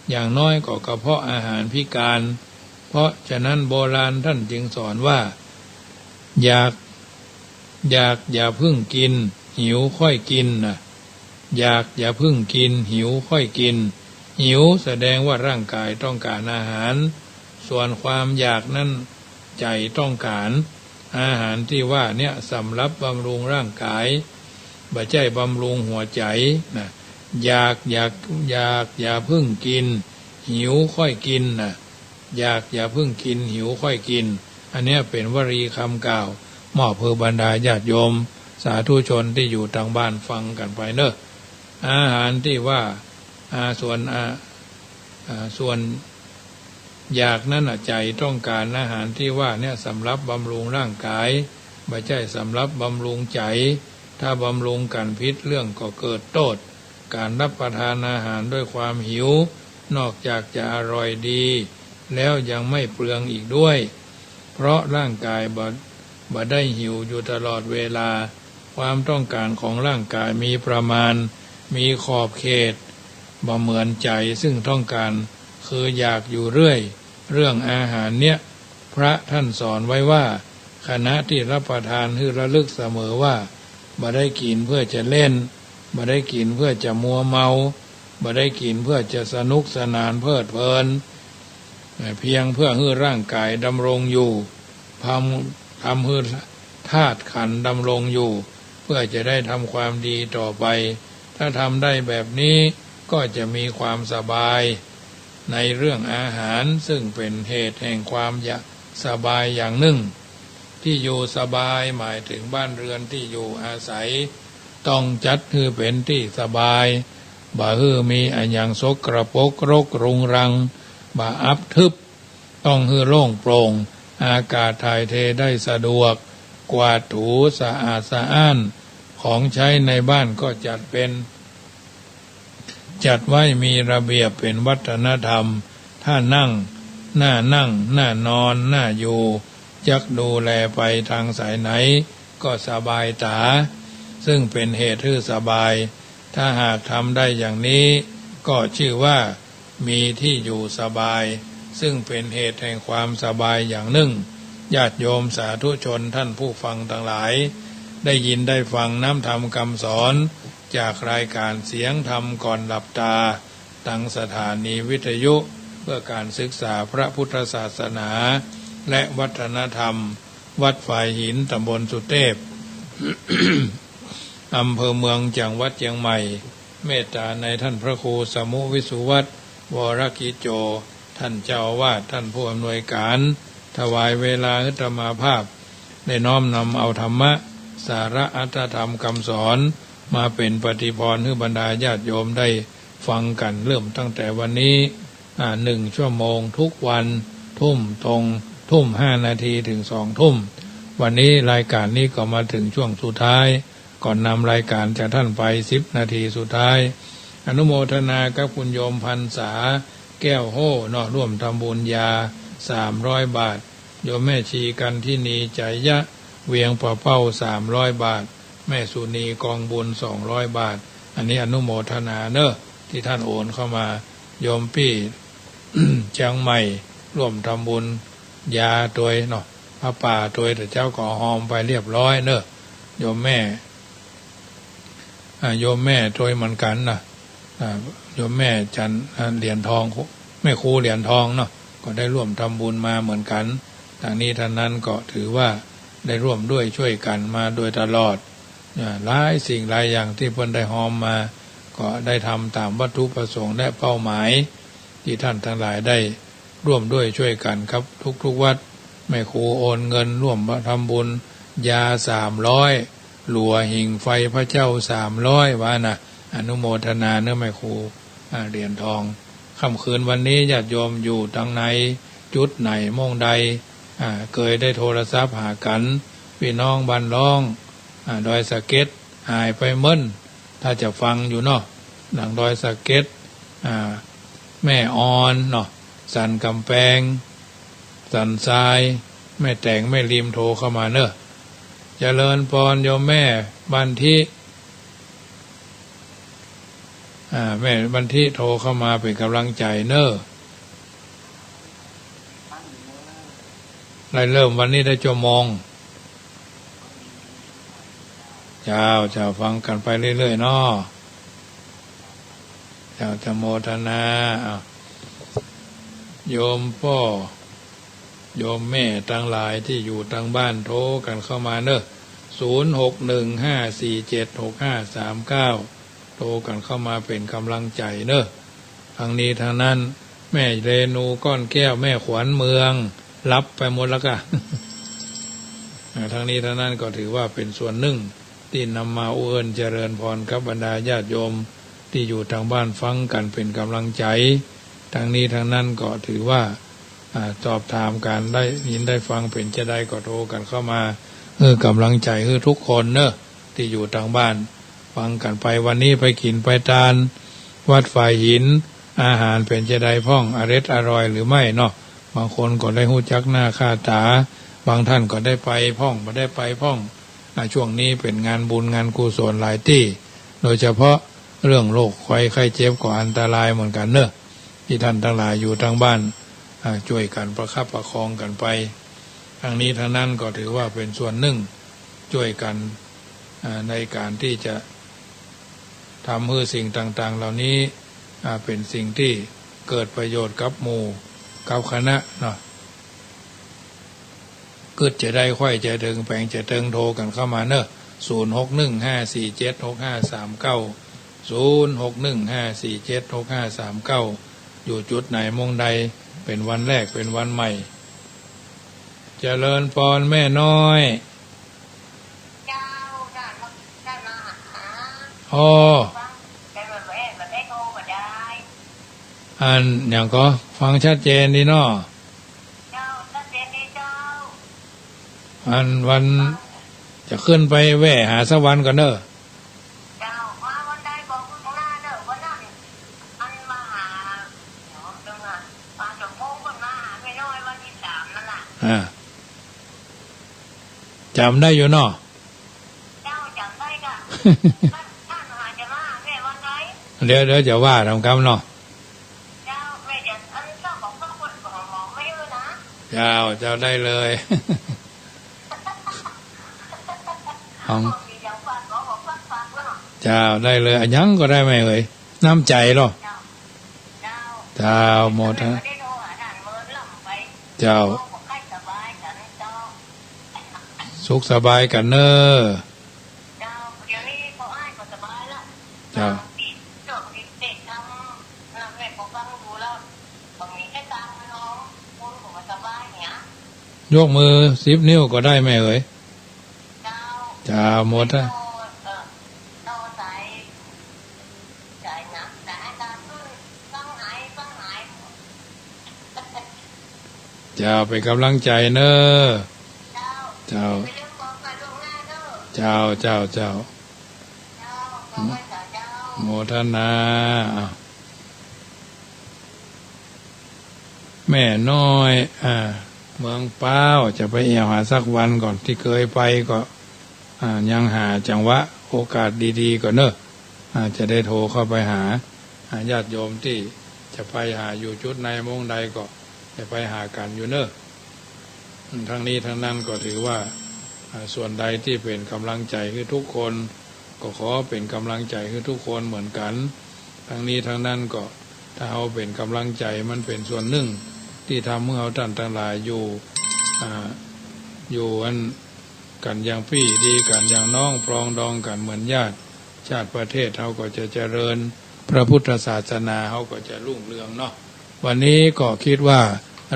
อย่างน้อยก็กระเพาะอาหารพิการ เพราะฉะนั้นโบราณต้านจึงสอนว่า อยาก อยากอย่าเพิ่งกิ๋น หิวค่อยกิ๋นนะ อยากอย่าเพิ่งกิ๋น หิวค่อยกิ๋น หิวแสดงว่าร่างก๋ายต้องก๋านอาหาร ส่วนความอยากนั้นใจ๋ต้องก๋าน อาหารตี้ว่าเนี้ยสำหรับบำรุงร่างก๋าย บ่ใจ้บำรุงหัวใจ๋นะ อยาก อยาก อยากอย่าเพิ่งกิ๋น หิวค่อยกิ๋นนะ อยากอย่าเพิ่งกิ๋น หิวค่อยกิ๋น อันเนี้ยเป๋นวลีกำกล่าว มอบหื้อบรรดาญาติโยม สาธุชนตี้อยู่ตางบ้านฟังกั๋นไปเนาะ อาหารตี้ว่า อ่า ส่วน อ่า อ่า ส่วน อยากนั้นน่ะ ใจ๋ต้องก๋านอาหารตี้ว่าเนี้ยสำหรับบำรุงร่างก๋าย บ่ใจ้สำหรับบำรุงใจ๋ ถ้าบำรุงกั๋นผิดเรื่องก็เกิดโต้ษ ก๋านรับประทานอาหารด้วยความหิว นอกจากจะอร่อยดี แล้วยังไม่เปลืองอีกด้วย เพราะร่างก๋ายบ่ บ่ได้หิวอยู่ตลอดเวลา ความต้องก๋านของร่างก๋ายมีประมาณ มีขอบเขต บ่เหมือนใจ๋ซึ่งต้องก๋าน คืออยากอยู่เรื่อย เรื่องอาหารเนี้ย พระต้านสอนไว้ว่า ขณะตี้รับประทานหื้อระลึกเสมอว่า บ่ได้กิ๋นเพื่อจะเล่น บ่ได้กิ๋นเพื่อจะมัวเมา บ่ได้กิ๋นเพื่อจะสนุกสนานเพลิดเพลิน เพียงเพื่อหื้อร่างก๋ายดำรงอยู่ พำ ทำหื้อธาตุขันธ์ดำรงอยู่ เพื่อจะได้ทำความดีต่อไป ถ้าทำได้แบบนี้ก็จะมีความสบายในเรื่องอาหาร ซึ่งเป็นเหตุแห่งความอยากสบายอย่างนึ่ง ที่อยู่สบายหมายถึงบ้านเรือนที่อยู่อาศัย ต้องจัดหื้อเป็นตี้สบาย บ่หื้อมีอะหยังสกปรกรกรุงรัง บ่อับทึบ ต้องหื้อโล่งโปร่ง อากาศถ่ายเทได้สะดวก กวาดถูสะอาดสะอ้าน ของใช้ในบ้านก็จัดเป็น จัดไว้มีระเบียบเป็นวัฒนธรรม ถ้านั่ง น่านั่ง น่านอน น่าอยู่ จักดูแลไปตางสายไหน ก็สบายต๋า ซึ่งเป็นเหตุหื้อสบาย ถ้าหากทำได้อย่างนี้ ก็ชื่อว่ามีที่อยู่สบาย ซึ่งเป็นเหตุแห่งความสบายอย่างนึ่ง ญาติโยมสาธุชนท่านผู้ฟังตังหลาย ได้ยินได้ฟังน้ำธรรมกำสอน จากรายการเสียงธรรมก่อนหลับตา ตังสถานีวิทยุ เพื่อการศึกษาพระพุทธศาสนา และวัฒนธรรม วัดฝายหิน ตำบลสุเทพ อำเภอเมือง จังหวัดเชียงใหม่ เมตต๋าในท่านพระครูสมุวิสุวัฒน์ วรกิจโจ ท่านเจ้าอาวาส ท่านผู้อำนวยการ ถวายเวลาหื้ออาตมาภาพ ได้น้อมนำเอาธรรมะ สาระอัตถธรรมกำสอน มาเป็นปฏิภรณ์หื้อบรรดาญาติโยมได้ฟังกั๋น เริ่มตั้งแต่วันนี้ อ่า หนึ่งชั่วโมงทุกวัน ทุ่มตรง ทุ่มห้านาทีถึงสองทุ่ม วันนี้รายการนี้ก็มาถึงช่วงสุดท้าย ก่อนนำรายการจากท่านไปสิบนาทีสุดท้าย อนุโมทนากับคุณโยมพรรษา แก้วโฮ้เนาะ ร่วมทำบุญยาสามร้อยบาท โยมแม่ชีกันทินี ใจยะ เวียงป่าเป้า สามร้อยบาท แม่สุนี กองบุญ สองร้อยบาท อันนี้อนุโมทนาเนอะ ตี้ท่านโอนเข้ามา โยมปี้ เชียงใหม่ ร่วมทำบุญยาตวยเนาะ ผ้าป่าตวย แต่เจ๊าก็ฮอมไปเรียบร้อยเนอะ โยมแม่ อ่า โยมแม่ตวยเหมือนกั๋นนะ อ่า โยมแม่จัน อ่า เหรียญทอง แม่ครูเหรียญทองเนาะ ก็ได้ร่วมทำบุญมาเหมือนกั๋น ตางนี้ตางนั้นก็ถือว่าได้ร่วมด้วยช่วยกั๋นมาโดยตลอด อ่า หลายสิ่งหลายอย่างตี้เปิ้นได้ฮอมมา ก็ได้ทำต๋ามวัตถุประสงค์และเป้าหมาย ตี้ท่านตังหลายได้ร่วมด้วยช่วยกั๋นครับ ทุกๆวัด แม่ครูโอนเงินร่วมทำบุญยาสามร้อย หลัวหิ่งไฟพระเจ้าสามร้อย ว่านะ อนุโมทนาเนอะแม่ครู อ่า เหรียญทอง ค่ำคืนวันนี้ญาติโยมอยู่ตางไหน จุดไหน ม่องใด อ่า เกยได้โทรศัพท์หากั๋น ปี้น้องบ้านล่อง อ่า ดอยสะเก็ด หายไปเมิน ถ้าจะฟังอยู่เนาะ หลังดอยสะเก็ด อ่า แม่อ่อนเนาะ สันก๋ำแปง สันทราย แม่แตง แม่ริม โทรเข้ามาเนอะ เจริญปอนโยมแม่บันทิ อ่า แม่บันทิโทรเข้ามาเป๋นก๋ำลังใจ๋เนอะ ได้เริ่มวันนี้ได้ชั่วโมง เจ้า เจ้า ฟังกั๋นไปเรื่อยๆเนาะ เจ้า เจ้า โมทนา อ้าว โยมป้อ โยมแม่ตังหลายตี้อยู่ตางบ้านโทรกั๋นเข้ามาเนอะ ศูนย์หกหนึ่งห้าสี่เจ็ดหกห้าสามเก้า โทรกั๋นเข้ามาเป๋นก๋ำลังใจ๋เนอะ ตังนี้ตังนั้น แม่เรนูก้อนแก้ว แม่ขวัญเมือง หลับไปหมดแล้วก่ะ อ่า ตังนี้ตังนั้นก็ถือว่าเป๋นส่วนนึ่ง ตี้นำมาอู้เอิ้นเจริญปอนกับบรรดาญาติโยมตี้อยู่ตางบ้านฟังกั๋นเป๋นก๋ำลังใจ๋ ตังนี้ตังนั้นก็ถือว่า อ่า สอบถามกั๋น ได้ยินได้ฟังเป๋นจาใดก็โทรกั๋นเข้ามา เออ ก๋ำลังใจ๋หื้อทุกคนเนอะ ตี้อยู่ตางบ้านฟังกั๋นไป วันนี้ไปกิ๋นไปตาน วัดฝายหิน อาหารเป๋นจาใดพ่อง อร็ดอร่อยหรือไม่เนาะ บางคนก็ได้ฮู้จักหน้าค่าต๋า บางท่านก็ได้ไปพ่อง บ่ได้ไปพ่อง อ่า ช่วงนี้เป๋นงานบุญงานกุศลหลายตี้ โดยเฉพาะเรื่องโรคภัยไข้เจ็บก็อันตรายเหมือนกั๋นเนอะ ตี้ท่านตังหลายอยู่ตางบ้าน อ่า จ้วยกั๋นประคับประคองกั๋นไป ตังนี้ตังนั้นก็ถือว่าเป๋นส่วนนึ่ง จ้วยกั๋น อ่า ในก๋านตี้จะทำหื้อสิ่งต่างๆเหล่านี้ อ่า เป๋นสิ่งตี้เกิดประโยชน์กับหมู่กับคณะเนาะ กึ๊ดจะได้ ใค่จะเติง แป๋งจะเติง โทรกั๋นเข้ามาเน่อ ศูนย์หกหนึ่งห้าสี่เจ็ดหกห้าสามเก้า ศูนย์หกหนึ่งห้าสี่เจ็ดหกห้าสามเก้า อยู่จุดไหนมุมใด เป๋นวันแรก เป๋นวันใหม่ เจริญปอนแม่น้อย เจ้า ได้มา ได้มาหา อ้อ ฟัง แต่แบบแอบแบบได้โทรมาได้ อันหยังก่อ ฟังชัดเจนดีเนาะ เจ้า ชัดเจนดีเจ้า อันวัน จะขึ้นไปแวะหาสักวันก่อนเน่อ เจ้า มาวันใดบอกล่วงหน้าเน่อ วันนั้น อันมาหา เดี๋ยวเดี๋ยวนะ ปาสมพงษ์เปิ้นมาหาแม่น้อยวันตี้สามนั่นน่ะ อ่า จ๋ำได้อยู่เนาะ เจ้าจ๋ำได้ก่ะ ต้าน ต้านหาจะมาแม่วันใด เดี๋ยว เดี๋ยวจะว่าต๋ามกำเนาะ เจ้า แม่จะ อันนี้เจ้าของเปิ้น ของหมอไม่เออนะ เจ้า เจ้าได้เลย ของ มีอย่างฝากขอของฝากฝากไว้เนาะ เจ้า ได้เลย อะหยังก็ได้แม่เอ๋ย น้ำใจ๋เนาะ เจ้า เจ้า เจ้า โมทนา ไม่ได้โทรหาท่านเมินล่ำไป เจ้า โทรบอกให้สบายกันเจ้า สุขสบายกั๋นเน่อ เจ้า เดี๋ยวนี้ก็อ้ายก็สบายละ เจ้า ติด เจ้าติดเตะทำ นั่นแหละ ก็ฟังดูแล้ว ก็มีแค่ตามน้อง คนก็สบายเนี่ย ยกมือสิบนิ้วก็ได้แม่เอ๋ย เจ้า เจ้า โมทนา เออ ต่อสาย สายหนัก สายอาการเปิ้น ฟังหาย ฟังหาย เจ้า เป๋นก๋ำลังใจ๋เน่อ เจ้า เจ้า เจ้า เจ้า เจ้า โมทนา อ้าว แม่น้อย อ่า เมืองป๊าว จะไปแอ่วหาสักวันก่อน ตี้เกยไปก็ อ่า ยังหาจังหวะโอกาสดีๆ ก่อนเน่อ อ่า จะได้โทรเข้าไปหา อ่า ญาติโยมตี้จะไปหาอยู่จุดใดมุมใดก็จะไปหากั๋นอยู่เน่อ อืม ทั้งนี้ทั้งนั้นก็ถือว่า อ่า ส่วนใดตี้เป๋นก๋ำลังใจ๋หื้อทุกคน ก็ขอเป๋นก๋ำลังใจ๋หื้อทุกคนเหมือนกั๋น ทั้งนี้ทั้งนั้นก็ ถ้าเฮาเป๋นก๋ำลังใจ๋ มันเป๋นส่วนนึ่งตี้ทำหื้อเฮาต้านตังหลายอยู่ อ่า อยู่อันกั๋นอย่างปี้ดีกั๋นอย่างน้อง ปรองดองกั๋นเหมือนญาติ ชาติประเทศเฮาก็จะเจริญ พระพุทธศาสนาเฮาก็จะรุ่งเรืองเนาะ วันนี้ก็กึ๊ดว่า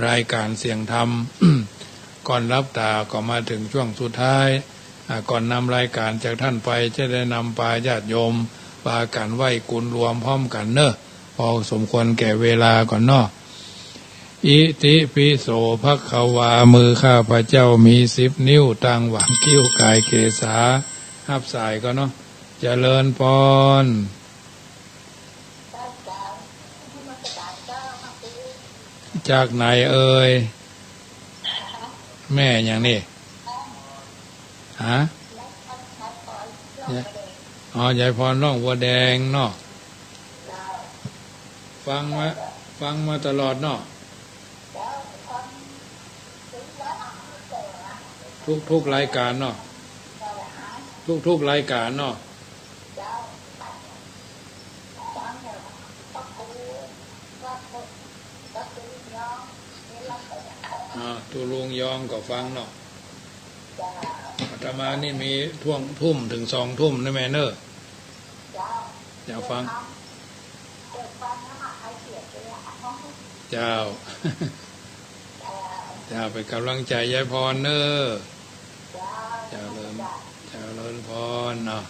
รายก๋านเสียงธรรม ก่อนหลับต๋าก็มาเถิงช่วงสุดท้าย อ่า ก่อนนำรายก๋านจากต้านไป จะได้นำปาญาติโยม ปากั๋นไหว้กุณรวมพร้อมกั๋นเน่อ ปอสมควรแก่เวลาก่อนเนาะ อิติปิโสภะคะวา มือข้าพเจ้ามีสิบนิ้ว ตั้งหว่างคิ้วก๋ายเกศา ฮับสายก่อนเนาะ เจริญปอน จากไหนเอ่ย แม่หยังนี่ ฮะ อ๋อ ยายพรหนองบัวแดงเนาะ ฟังมา ฟังมาตลอดเนาะ ทุกๆ รายก๋านเนาะ ทุกๆ รายก๋านเนาะ อ่า ตุ๊ลุงยองก็ฟังเนาะ อาตมานี่มีท่วงทุ่มเถิงสองทุ่มนะแม่เน่อ เจ้า ฟัง เจ้า เจ้า เป๋นก๋ำลังใจ๋ยายพรเน่อ เจ้า เจริญ เจริญพรเนาะ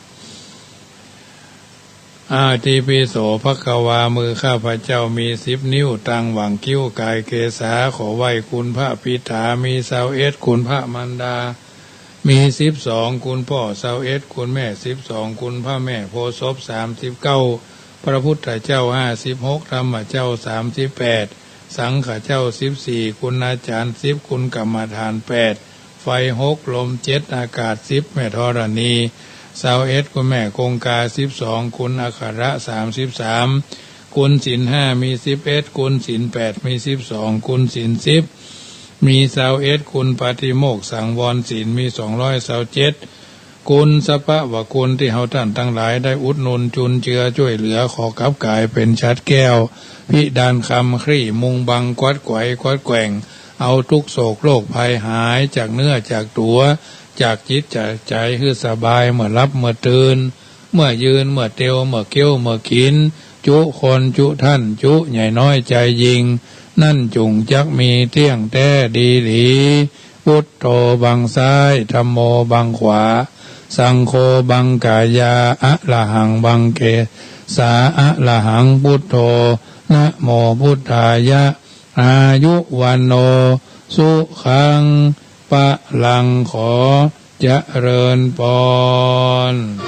อิติปิโสภะคะวา มือข้าพเจ้ามีสิบนิ้ว ตั้งหว่างคิ้วก๋ายเกศา ขอไหว้คุณพระปิตา มีซาวเอ็ด คุณพระมารดา มีสิบสอง คุณป้อ ซาวเอ็ด คุณแม่ สิบสอง คุณพระแม่โพธิ์ศพ สามสิบเก้า พระพุทธเจ้า ห้าสิบหก ธรรมเจ้า สามสิบแปด สังฆเจ้า สิบสี่ คุณอาจ๋ารย์ สิบ คุณกรรมฐาน แปด ไฟ หก ลม เจ็ด อากาศ สิบ แม่ธรณี ซาวเอ็ด คุณแม่คงคา สิบสอง คุณอัคระ สามสิบสาม คุณศีลห้า มี สิบเอ็ด คุณศีลแปด มี สิบสอง คุณศีล สิบ มี ซาวเอ็ด คุณปาติโมกข์สังวรศีล มี สองร้อยซาวเจ็ด คุณสรรพะวะคุณตี้เฮาต้านตังหลายได้อุดหนุนจุนเจือจ้วยเหลือ ขอกลับก๋ายเป๋นฉัตรแก้ว พิดานคำ คลี่มุงบัง กวัดไขว่ กวัดแกว่ง เอาทุกข์โศกโรคภัยหายจากเนื้อจากตั๋ว จากจิตจากใจ๋หื้อสบายเมื่อหลับเมื่อตื่น เมื่อยืนเมื่อเตียวเมื่อเคี้ยวเมื่อกิ๋น จุคนจุท่านจุใหญ่น้อยจายยิ่ง นั้นจุ่งจักมีเตี้ยงแต๊ดีหลี พุทโธบังซ้าย ธัมโมบังขวา สังโฆบังก๋ายา อะระหังบังเกสา อะระหังพุทโธ นะโมพุทธายะ อายุวัณโณ สุขัง พลัง ขอเจริญปอน